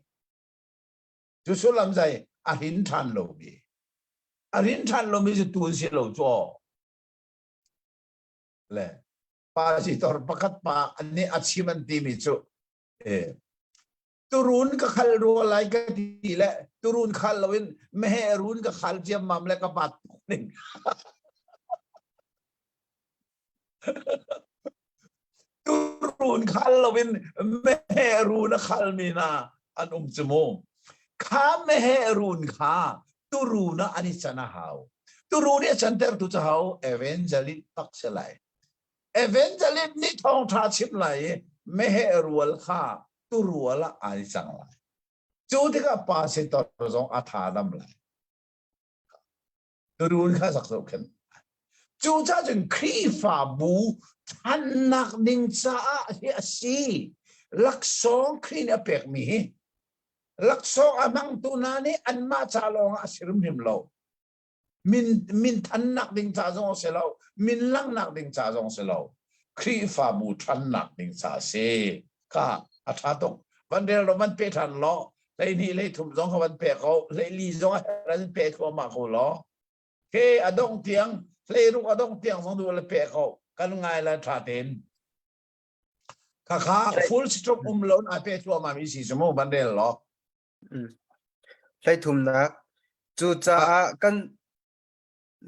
Cu sullam zai a rin ṭhan lomi. A rin ṭhan lomi cu tu an si lo cu aw. Le pasitor pakhat pa nih a chim an timi cu eh, turun ka khal rua lai ka ti le turun khal loin meheh run ka khal ciammam le ka pat ning turun khal loin meheh run a khal mi na an um cu mu kha meheh run kha turun ah an i can a hau turun i a canter tu cu hau evangelist tak si lai Evangelist nih thawngṭha chim lai i meheh rual kha turual ah ai cang lai. Cu tikah pastor zong a tha dam lai. Turun kha sak zohkhenh. Cucaah cun Khrihfabu ṭhannak ding caah hi a si. Laksawng Khrih nih a pekmi hi laksawng a hmangtu hna nih anmah ca lawngah a si hrimhrim lo. Min min thannak ding ca zong a si lo. Min langhnak ding ca zong a si lo. Khrihfabu ṭhannak ding ca a si. Ka a ṭha tuk. Van rel lo van pe ṭhan law 12 13 zong kha van pe ko 14 zong a herh an pe thluahmah ko law ke a dongh tiang 16 a dongh tiang zong duh le pe ko kan ngai la tha tein khakha full stop um lo na pe thluahmah mi si mu ban rel law Hleithumnak cucaah kan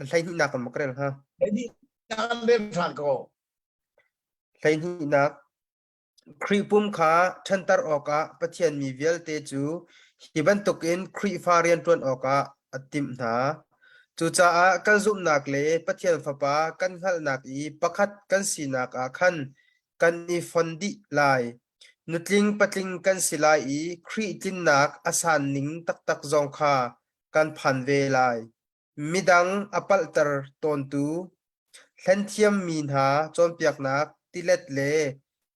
hleihnihnak kan mak rel ha hleihnihnak kan rel than ko hleihnihnak Khrih pum kha ṭhanter awkah Pathian mi vialte cu hi bantukin Khrihfa rianṭuan awkah a timh hna. Cucaah kan zumhnak le Pathian Fapa kan hngalhnak i pakhat kan sinak ah khan kan i fon dih lai. Nutling patling kan si lai i Khrih tlinnak a san ning taktak zong kha kan phan ve lai. Midang a palhter tawntu hlenthiammi hna cawnpiaknak tilet le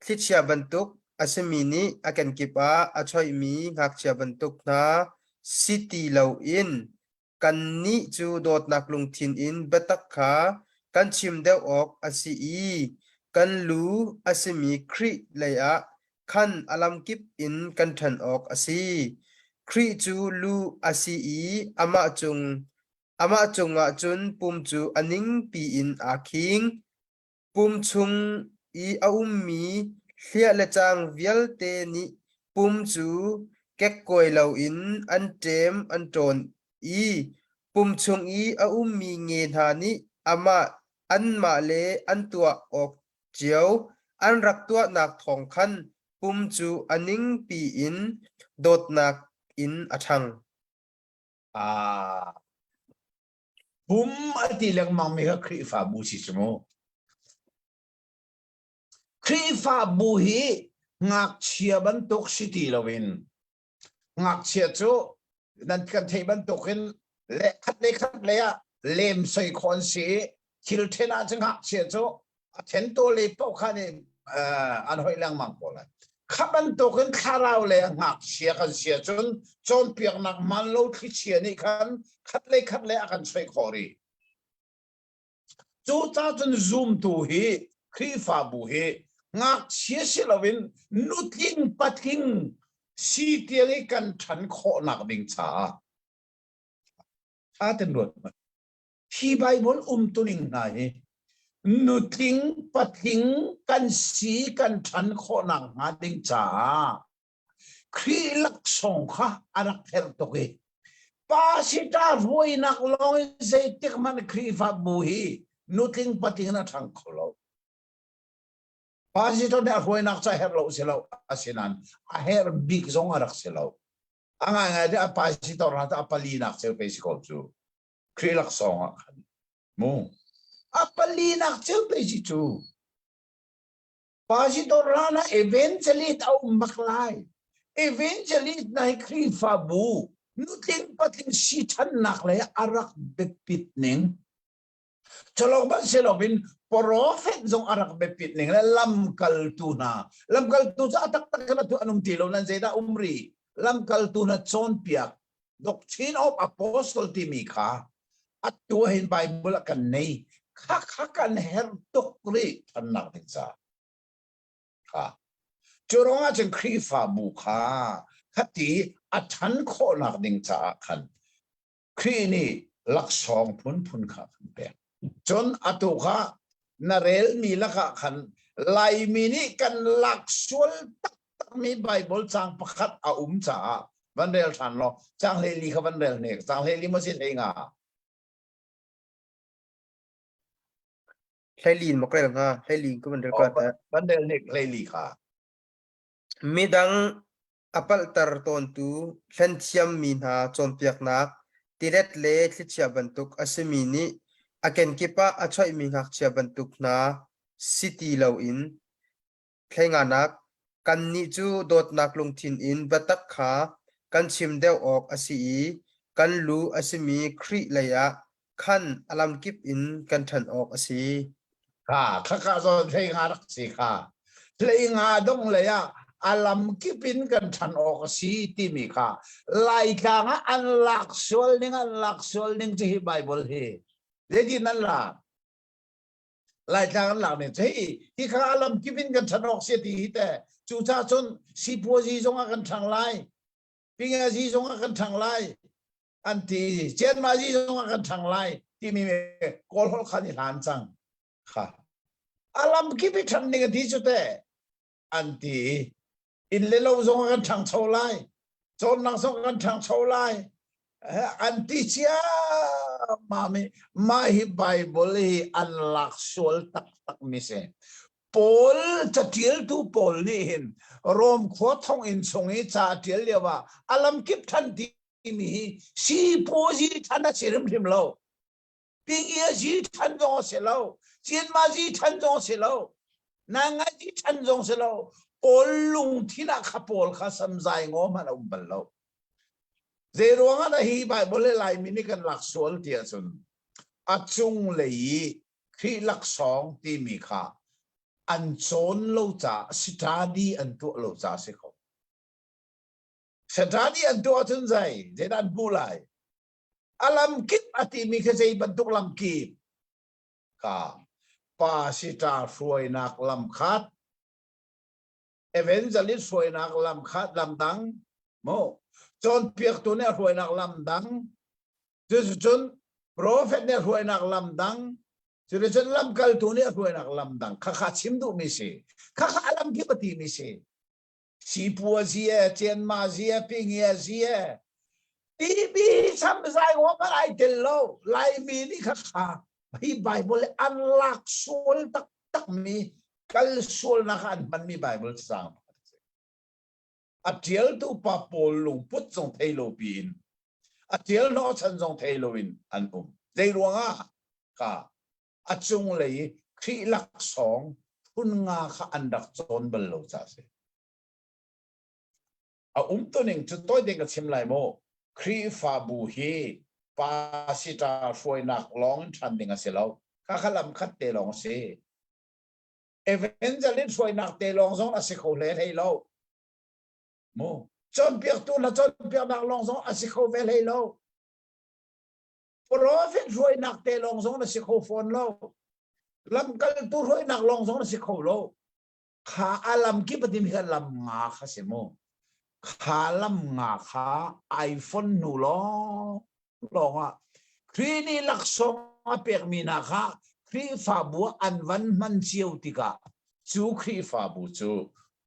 thlichia bantuk a simi nih a kenkip ah a choihmi ngakchia bantuk hna si ti loin kannih cu dawtnak lungthin in biatak kha kan chim deuh awk a si i kan lu a simi Khrih leiah khan a lamkip in kan ṭhan awk a si. Khrih cu lu a si i amah cung amah cungah cun pum cu a ningpi in aa khing. Pum chung i a ummi hliah le cang vialte nih pum cu kekkuai loin an ṭem an ṭawn i pum chung i a ummi nge hna nih amah anmah le an tuah awk cio an rak tuahnak thawng khan pum cu a ningpi in dawtnak in a ṭhang. Ah, pum a ti lengmang mi kha Khrihfabu si cu mu. Khrihfabu hi ngakchia bantuk si ti loin ngakchia cu nan kan theih bantukin le khat le khat le ah lem soi khon si thil then ah cu ngakchia cu a then to le paoh kha nih an hoih lengmang ko lai kha bantukin thlarau le ngakchia kan sia cun cawnpiaknak man lo thlichia nih khan khat le khat le a kan soi khawh rih Cucaah cun zumtu hi Khrihfabu hi ngakchia si loin nutling patling si tiang i kan ṭhan khawhnak ding caah ṭha ten ruat hmanh. Hi Bible umtuning hna hi nutling patling kan si kan ṭhan khawhnak hnga ding caah Khrih laksawng kha a rak herh tuk i pasita ruainak lawng in zeitik hmanh Khrihfabu hi nutling patling in a ṭhang kho lo. Pastor nih a hruainak cu a herh lo si lo asinain a herh bik zong a rak si lo. A ngaingai te a pastor hna cu a palinak ceu pe si ko cu. Khrih laksawng ah khan mu. A palinak ceu pe si cu. Pastor rana evangelist a um bak lai. Evangelist na hi Khrihfabu nutling patling si ṭhannak le a rak biapit ning. Chalok ban si loin prophet zong a rak biapit ning le lamkaltu hna. Lamkaltu cu a taktak in atu an um ti lo nan zeidah um ri. Lamkaltu hna cawnpiak doctrine of apostle timi kha atu hin Bible ah kan nei kha kha kan herh tuk rih thannak ding ca kha cu ruangah cun Khrihfabu kha khati a than khawhnak ding caah khan Khrih nih laksawng phunphun kha kan pek cun atu kha na relmi lakah khan Laimi nih kan lak sual taktakmi Bible caang pakhat a um caah van rel ṭhan law caang 14 kha van rel hnek caang 14 maw si 15? 14 maw ka rel hnga 14 ka van rel ko ta van rel hnek 14 kha midang a palhter tawntu hlenthiammi hna cawnpiaknak tilet le thlichia bantuk a simi nih a kenkip ah a choihmi ngakchia bantuk hna si ti loin Thleinganak, kannih cu dawtnak lungthin in biatak kha. kan chim deuh awk a si i kan lu a simi Khrih leiah khan a lamkip in kan ṭhan awk a si. Kha khaka zawn hlei nga rak si kha. Hlei nga dong lei ah a lamkip in kan ṭhan awk a si timi kha Laitlang ah an lak sual ning an lak sual ning cu hi Bible hi zeitin an lak? Laitlang an lak ning cu hi hi kha a lamkip in kan ṭhan awk si ti hi te cucaah cun sipuazi zong ah kan ṭhang lai pingazi zong ah kan ṭhang lai an ti Cianmazi zong ah kan ṭhang lai timi Kawl holh khan i hlan cang kha a lam kip i ṭhan ning a ti cu te an ti inn le lo zong ah kan ṭhangcho lai cawnnak zong kan ṭhangcho lai an ti ciammam i mah hi Bible hi an lak sual taktak mi si Paul caṭialtu Paul nih hin Rom khua thonginn chung i ca a ṭial lio ah a lamkip ṭhan ti timi hi sipuazi ṭhan a si hrimhrim lo. Pingiazi ṭhan zong a si lo. Cianmazi ṭhan zong a si lo. Nangazi ṭhan zong si lo. Paul lungthin ah kha Paul kha samzai ngaw hmanh a um bal lo. Zei ruang ah dah hi Bible le Laimi nih kan lak sual ti ahcun a cunglei i Khrih laksawng timi kha an cawn lo caah study an tuah lo caah a si ko. Study an tuah ahcun zei zeidah an hmuh lai? A lamkip a timi kha zei bantuk lamkip? Ka pasita hruainak lam khat, evangelist hruainak lam khat lam dang, mu cawnpiaktu nih a hruainak lam dang, cucun prophet nih a hruainak lam dang, cuticun lamkaltu nih a hruainak lam dang, khakha chim duhmi si. Khakha a lamkip a timi si. Sipuazi e, cianmazi e, pingiazi e, timi samzai ngawt hmanh ai tel lo. Laimi nih kha kha hi Bible an lak sual taktak mi kal sualnak ah an hmanmi Bible cang. A ṭialtu pa pawl lungput zong thei lo piin a ṭial hnawhchan zong thei loin an um. Zei ruangah ka a cunglei i Khrih laksawng phun nga kha an rak cawn bal lo caah a si. A umtuning cu tawi tein ka chim lai mu. Khrihfabu hi pasita hruainak lawng in ṭhan ding a si lo. Khakha lam khat te lawng a si. Evangelist hruainak te lawng zong a si kho hle hlei lo. Mu. Cawnpiaktu hna cawnpiaknak lawng zong a si kho ve hlei lo. Profet hruainak te lawng zong na si kho fawn lo. Lamkaltu hruainak lawng zong na si kho lo. Kha a lam kip a timi kha lam nga kha si mu. Kha lam nga kha iPhone hnu lawng lawng ah Khrih nih laksawng a pekmi hna kha Khrihfabu ah an van hman cio tikah cu Khrihfabu cu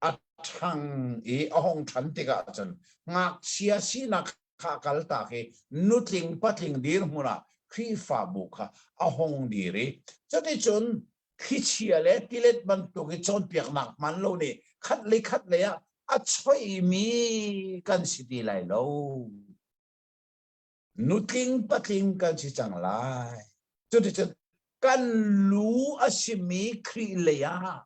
a ṭhang i a hong ṭhan tikah cun ngakchia sinak kha kaltak i nutling patling dirhmun ah Khrihfabu kha a hung dir i cuticun thlichia le tilet bantuk i cawnpiaknak hman lo nih khat le khat lei ah a choihmi kan si ti lai lo. Nutling patling kan si cang lai. Cuticun kan lu a simi Khrih lei ah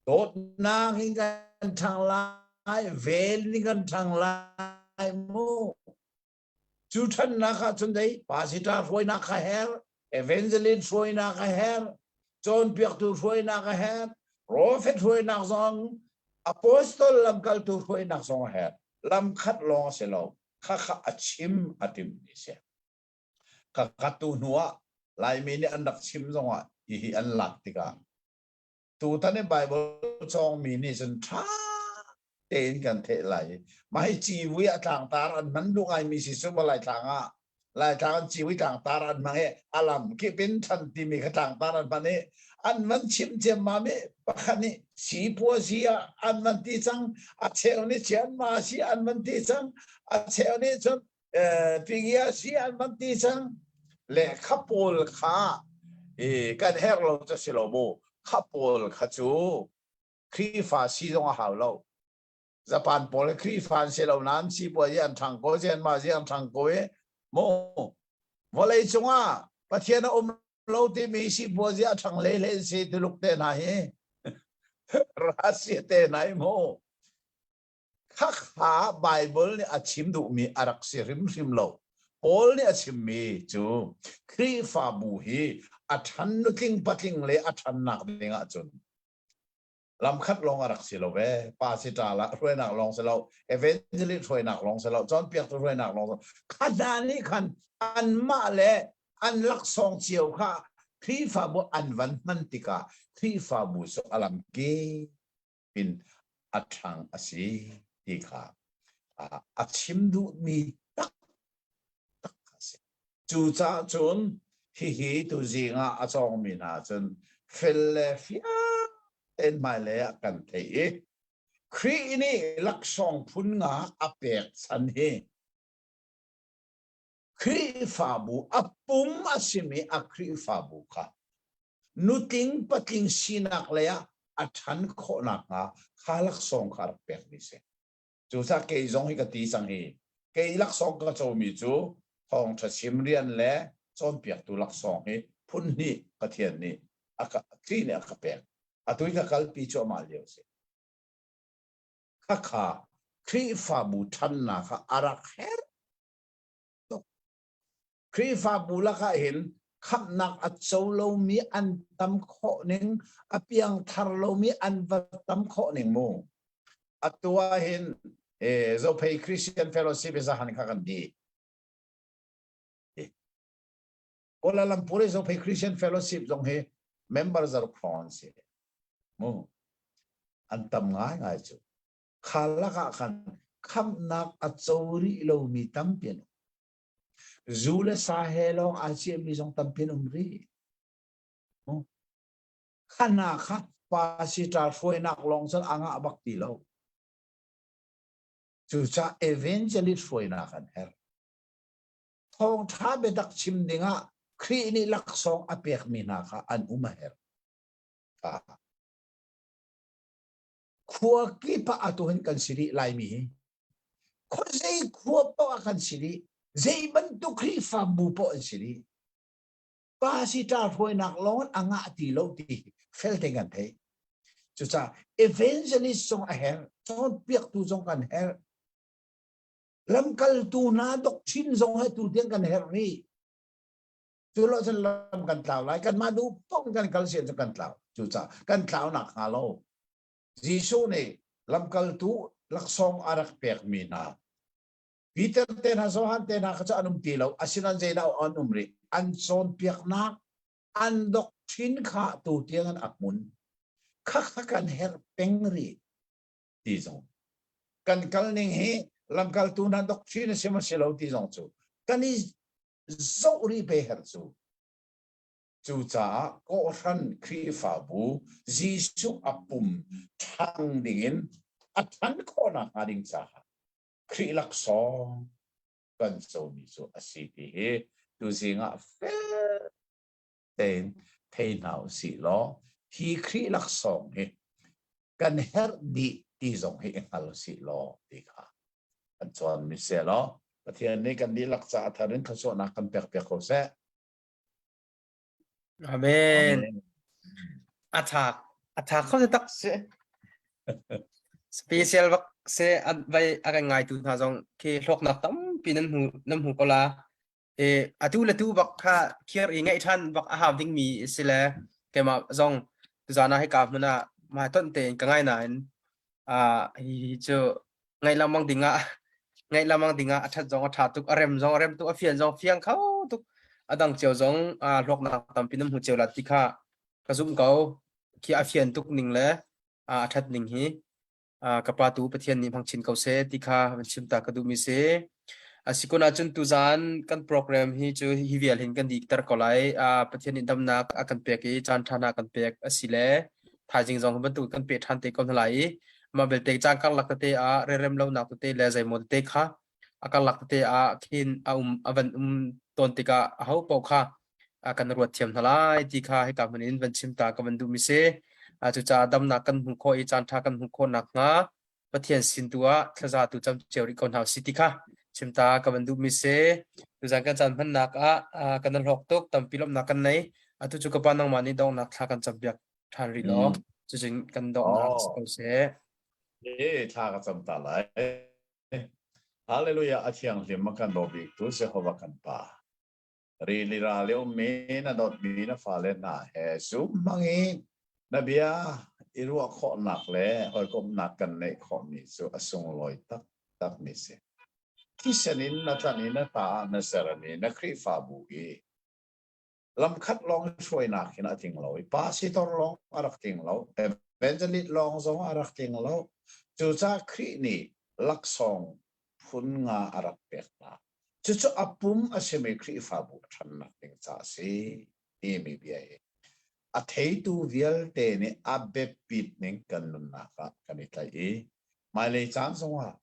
Dawtnak in kan ṭhang lai, vel in kan ṭhang lai mu. Cu ṭhannak ah cun dei pastor hruainak kha her, evangelist hruainak a her, cawnpiaktu hruainak a her, prophet hruainak zong, apostol lamkaltu hruainak zong a her. Lam khat lawng a si lo. Khakha a chim a timmi si. Khakha tu hnu ah Laimi nih an rak chim zongah hihi an lak tikah Tutan i Baibal cawngmi nih cun ṭha tein kan theih lai. Mah hi civui ah tlangtar an hman duh ngaimi si cu maw Laitlang ah. Laitlang an civui tlangtar an hmang i a lam kip in ṭhan timi kha tlangtar an hman i an van chim ciammam i pakhat nih sipuazi ah an van ti cang, a cheu nih cianma si an van ti cang, a cheu nih cun Pingia si an van ti cang le kha pawl kha i kan herh lo cu si lo mu kha pawl kha cu Khrihfa si zong a hau lo Japan pawl Khrihfa an si lo nain sipuazi an ṭhang ko Myanmar zi an ṭhang ko i mu vawlei cungah Pathian a um lo timi sipuazi a ṭhang hlei hlei si Tuluk te hna hi Russia te hna hi mu. Khakha Bible nih a chim duhmi a rak si hrimhrim lo. Paul nih a chimmi cu Khrihfabu hi a ṭhan nutling patling le a ṭhannak ding ahcun lamkhat lawng a rak si lo ve. Pa si ṭa la hruainak lawng si lo, evangelist hruainak lawng si lo, cawnpiaktu hruainak lawng si lo. Kha hna nih khan anmah le an laksawng cio kha Khrihfabu an van hman tikah Khrihfabu cu a lamkip in a ṭhang a si ti kha a chim duhmi taktak a si. Cucaah cun hihi tuzing ah a cawngmi hna cun fel le fiang tein hmailei ah kan theih i Khrih nih laksawng phun nga a pek chan hi Khrihfabu a pum a simi a Khrihfabu kha nutling patling sinak lei ah a ṭhan khawh nakhnga kha laksawng kha rak pekmi si. Cucaah kei zong hi ka ti cang hi kei laksawng ka comi cu thawngṭha chim rian le cawnpiaktu laksawng hi phun hnih Pathian nih a ka Khrih nih a ka pek. Atu i ka kalpi cuahmah lio a si. Khakha Khrihfabu ṭhannak ah a rak herh tuk. Khrihfabu lakah hin khamhnak a co lomi an tam khawh ning, a piangthar lomi an va tam khawh ning mu. Atu ah hin eh, Zophei Christian Fellowship zahan kha kan di. Kuala Lumpur i Zophei Christian Fellowship zong hi member zaruk hrawng an si. Mu. An tam ngai ngai cu. Kha lakah khan khamhnak a co rih lomi tampi an um. Zu le sa he lawng aa ciahmi zong tampi an um rih. Kha hna kha pastor hruainak lawng cun a ngah bak ti lo. Cucaah evangelist hruainak an herh. Thawngṭha biatak chim dingah Khrih nih laksawng a pekmi hna kha an um a herh. Khua kip ah atu hin kan si rih Laimi hi. Khuazei khua paoh ah kan si dih. Zei bantuk Khrihfabu paoh an si dih. Pastor hruainak lawng in a ngah ti lo ti fel te kan theih. Cucaah evangelist zong a herh, cawnpiaktu zong kan herh. Lamkaltu hna doctrine zong he tu tiang kan herh rih. Cu lo cun lam kan tlau lai. Kanmah duh paoh kan kal sian cu kan tlau. Cucaah kan tlau nak hnga lo. Jesuh nih lamkaltu laksawng a rak pekmi hna Peter te hna Johan te hna kha cu an um ti lo asinain zeidah an um rih an cawnpiaknak an doctrine kha tu tiang an a hmun khakha kan herh peng rih ti zong kan kal ning hi lamkaltu hna doctrine a si maw si lo ti zong cu kan i zoh rih pe herh cu Cucaah kawhhran Khrihfabu Jesuh a pum ṭhang dingin a ṭhan khawh nakhnga ding caah Khrih laksawng kan comi cu a si ti hi tuzing ah fel tein thei hna u sih law hi Khrih laksawng hi kan herh dih ti zong hi i hngal u sih law ti kha kan cawn mi seh law Pathian nih kan dihlak caah thar in thluachuahnak kan pek piak ko seh. Amen. A tha a tha kho tak si. Special bak se an vai a kan ngai tu hna zong khi hlawknak tampi nan hmu nan hmu ko la. E atu le tu bak kha khiar i ngaih than bak a hau ding mi si le keimah zong tuzan ah hika hmun ah ma ton tein ka ngai nain a hi cu ngaih lengmang ding ah ngaih lengmang ding ah a ṭhat zong a ṭha tuk a rem zong a rem tuk a fian zong fiang kho tuk a dang cio zong a hlawknak tampi nan hmu cio la ti kha ka zumh ko khi a fian tuk ning le a ṭhat ning hi ka pa tu Pathian nih hmang chin ko seh ti kha van chim ta ka duh mi si Asikun ahcun tuzaan kan program hi cu hi vial hin kan dikter ko lai. Pathian nih damnak a kan pek i caan ṭha hna kan pek a si le thaizing zong bantuk kan pe ṭhan te ko hna lai i mah belte caan karlak tete ah rerem lonak tete le zeimaw tete kha a karlak tete ah khin a um a van um tawn tikah aho paoh kha kan ruat thiam hna lai ti kha hika hmun in van chim ta ka van duh mi si. Cucaah damnak kan hmuh khawh i caan ṭha kan hmuh khawh nakhnga Pathian sin tu ah thlaza tu cam cio rih ko hna usih ti kha chim ta ka van duh mi si. Tuzan kan caan hmannak ah kan hlawk tuk tampi lawmhnak kan nei. Atu cu ka pa nangmah nih donghnak thla kan cam piak ṭhan rih law cucun kan donghnak si ko seh. E thla ka cam ta lai. Hallelujah a thianghlim a kan daw biktu Jehovah kan Pa. Rili ral i ummi na dawtmi na fale hna he zum hmang i na bia i ruah khawhnak le hawikomhnak kan neih khawhmi cu a sunglawi taktakmi si. Thisen in na tlanh i na ta ah na sermi na Khrihfabu hi lamkhat lawng hruainak hin a tling lo i pastor lawng a rak tling lo, evangelist lawng zong a rak tling lo. Cucaah Khrih nih laksawng phun nga a rak pek hna. Cucu a pum a simi Khrihfabu a ṭhannak ding ca a si timi bia hi a theitu vialte nih a biapit ning kan nunnak ah kan i tlaih i hmailei caan zongah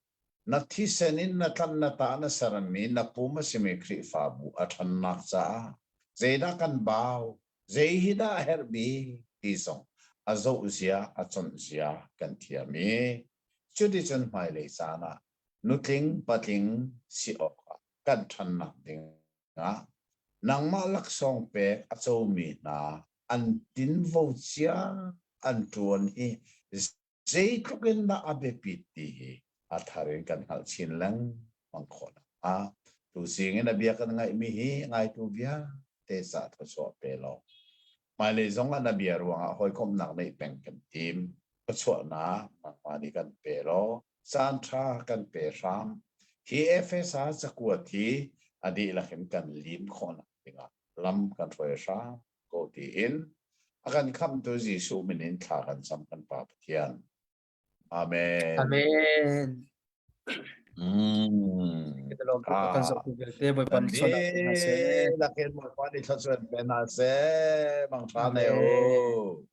na thisen in na tlanh na tah na sermi na pum a simi Khrihfabu a ṭhannak caah zeidah kan bau, zei hi dah a herh bik ti zong a zoh zia a conh zia kan thiam i cuticun hmailei caan ah nutling patling si awkah kan ṭhannak dingah nangmah laksawng pek a comi hna an tinvo cia an ṭuan hi zeitluk in dah a biapit ti hi a thar in kan hngalh chin lengmang khawh nakhnga tuzing in a bia kan ngaihmi hi ngaitu vialte ca thluachuah pe law hmailei zong ah na bia ruangah hawikomhnak neih peng kan tim thluachuahnak nangmah nih kan pe law caan ṭha kan pe hram. Hi Efesa cakuat hi a dihlak in kan lim khawhnak dingah lam kan hruai hram ko tiin a kan khamhtu Jesuh min in thla kan cam kan Pa Pathian. Amen. Amen. Mm. Kita lawm tuk kan zoh tu vialte Bawipa nih thluachuah pe hna seh. Lakin Bawipa nih thluachuah pe hna seh. Mang tha ne Amen. u.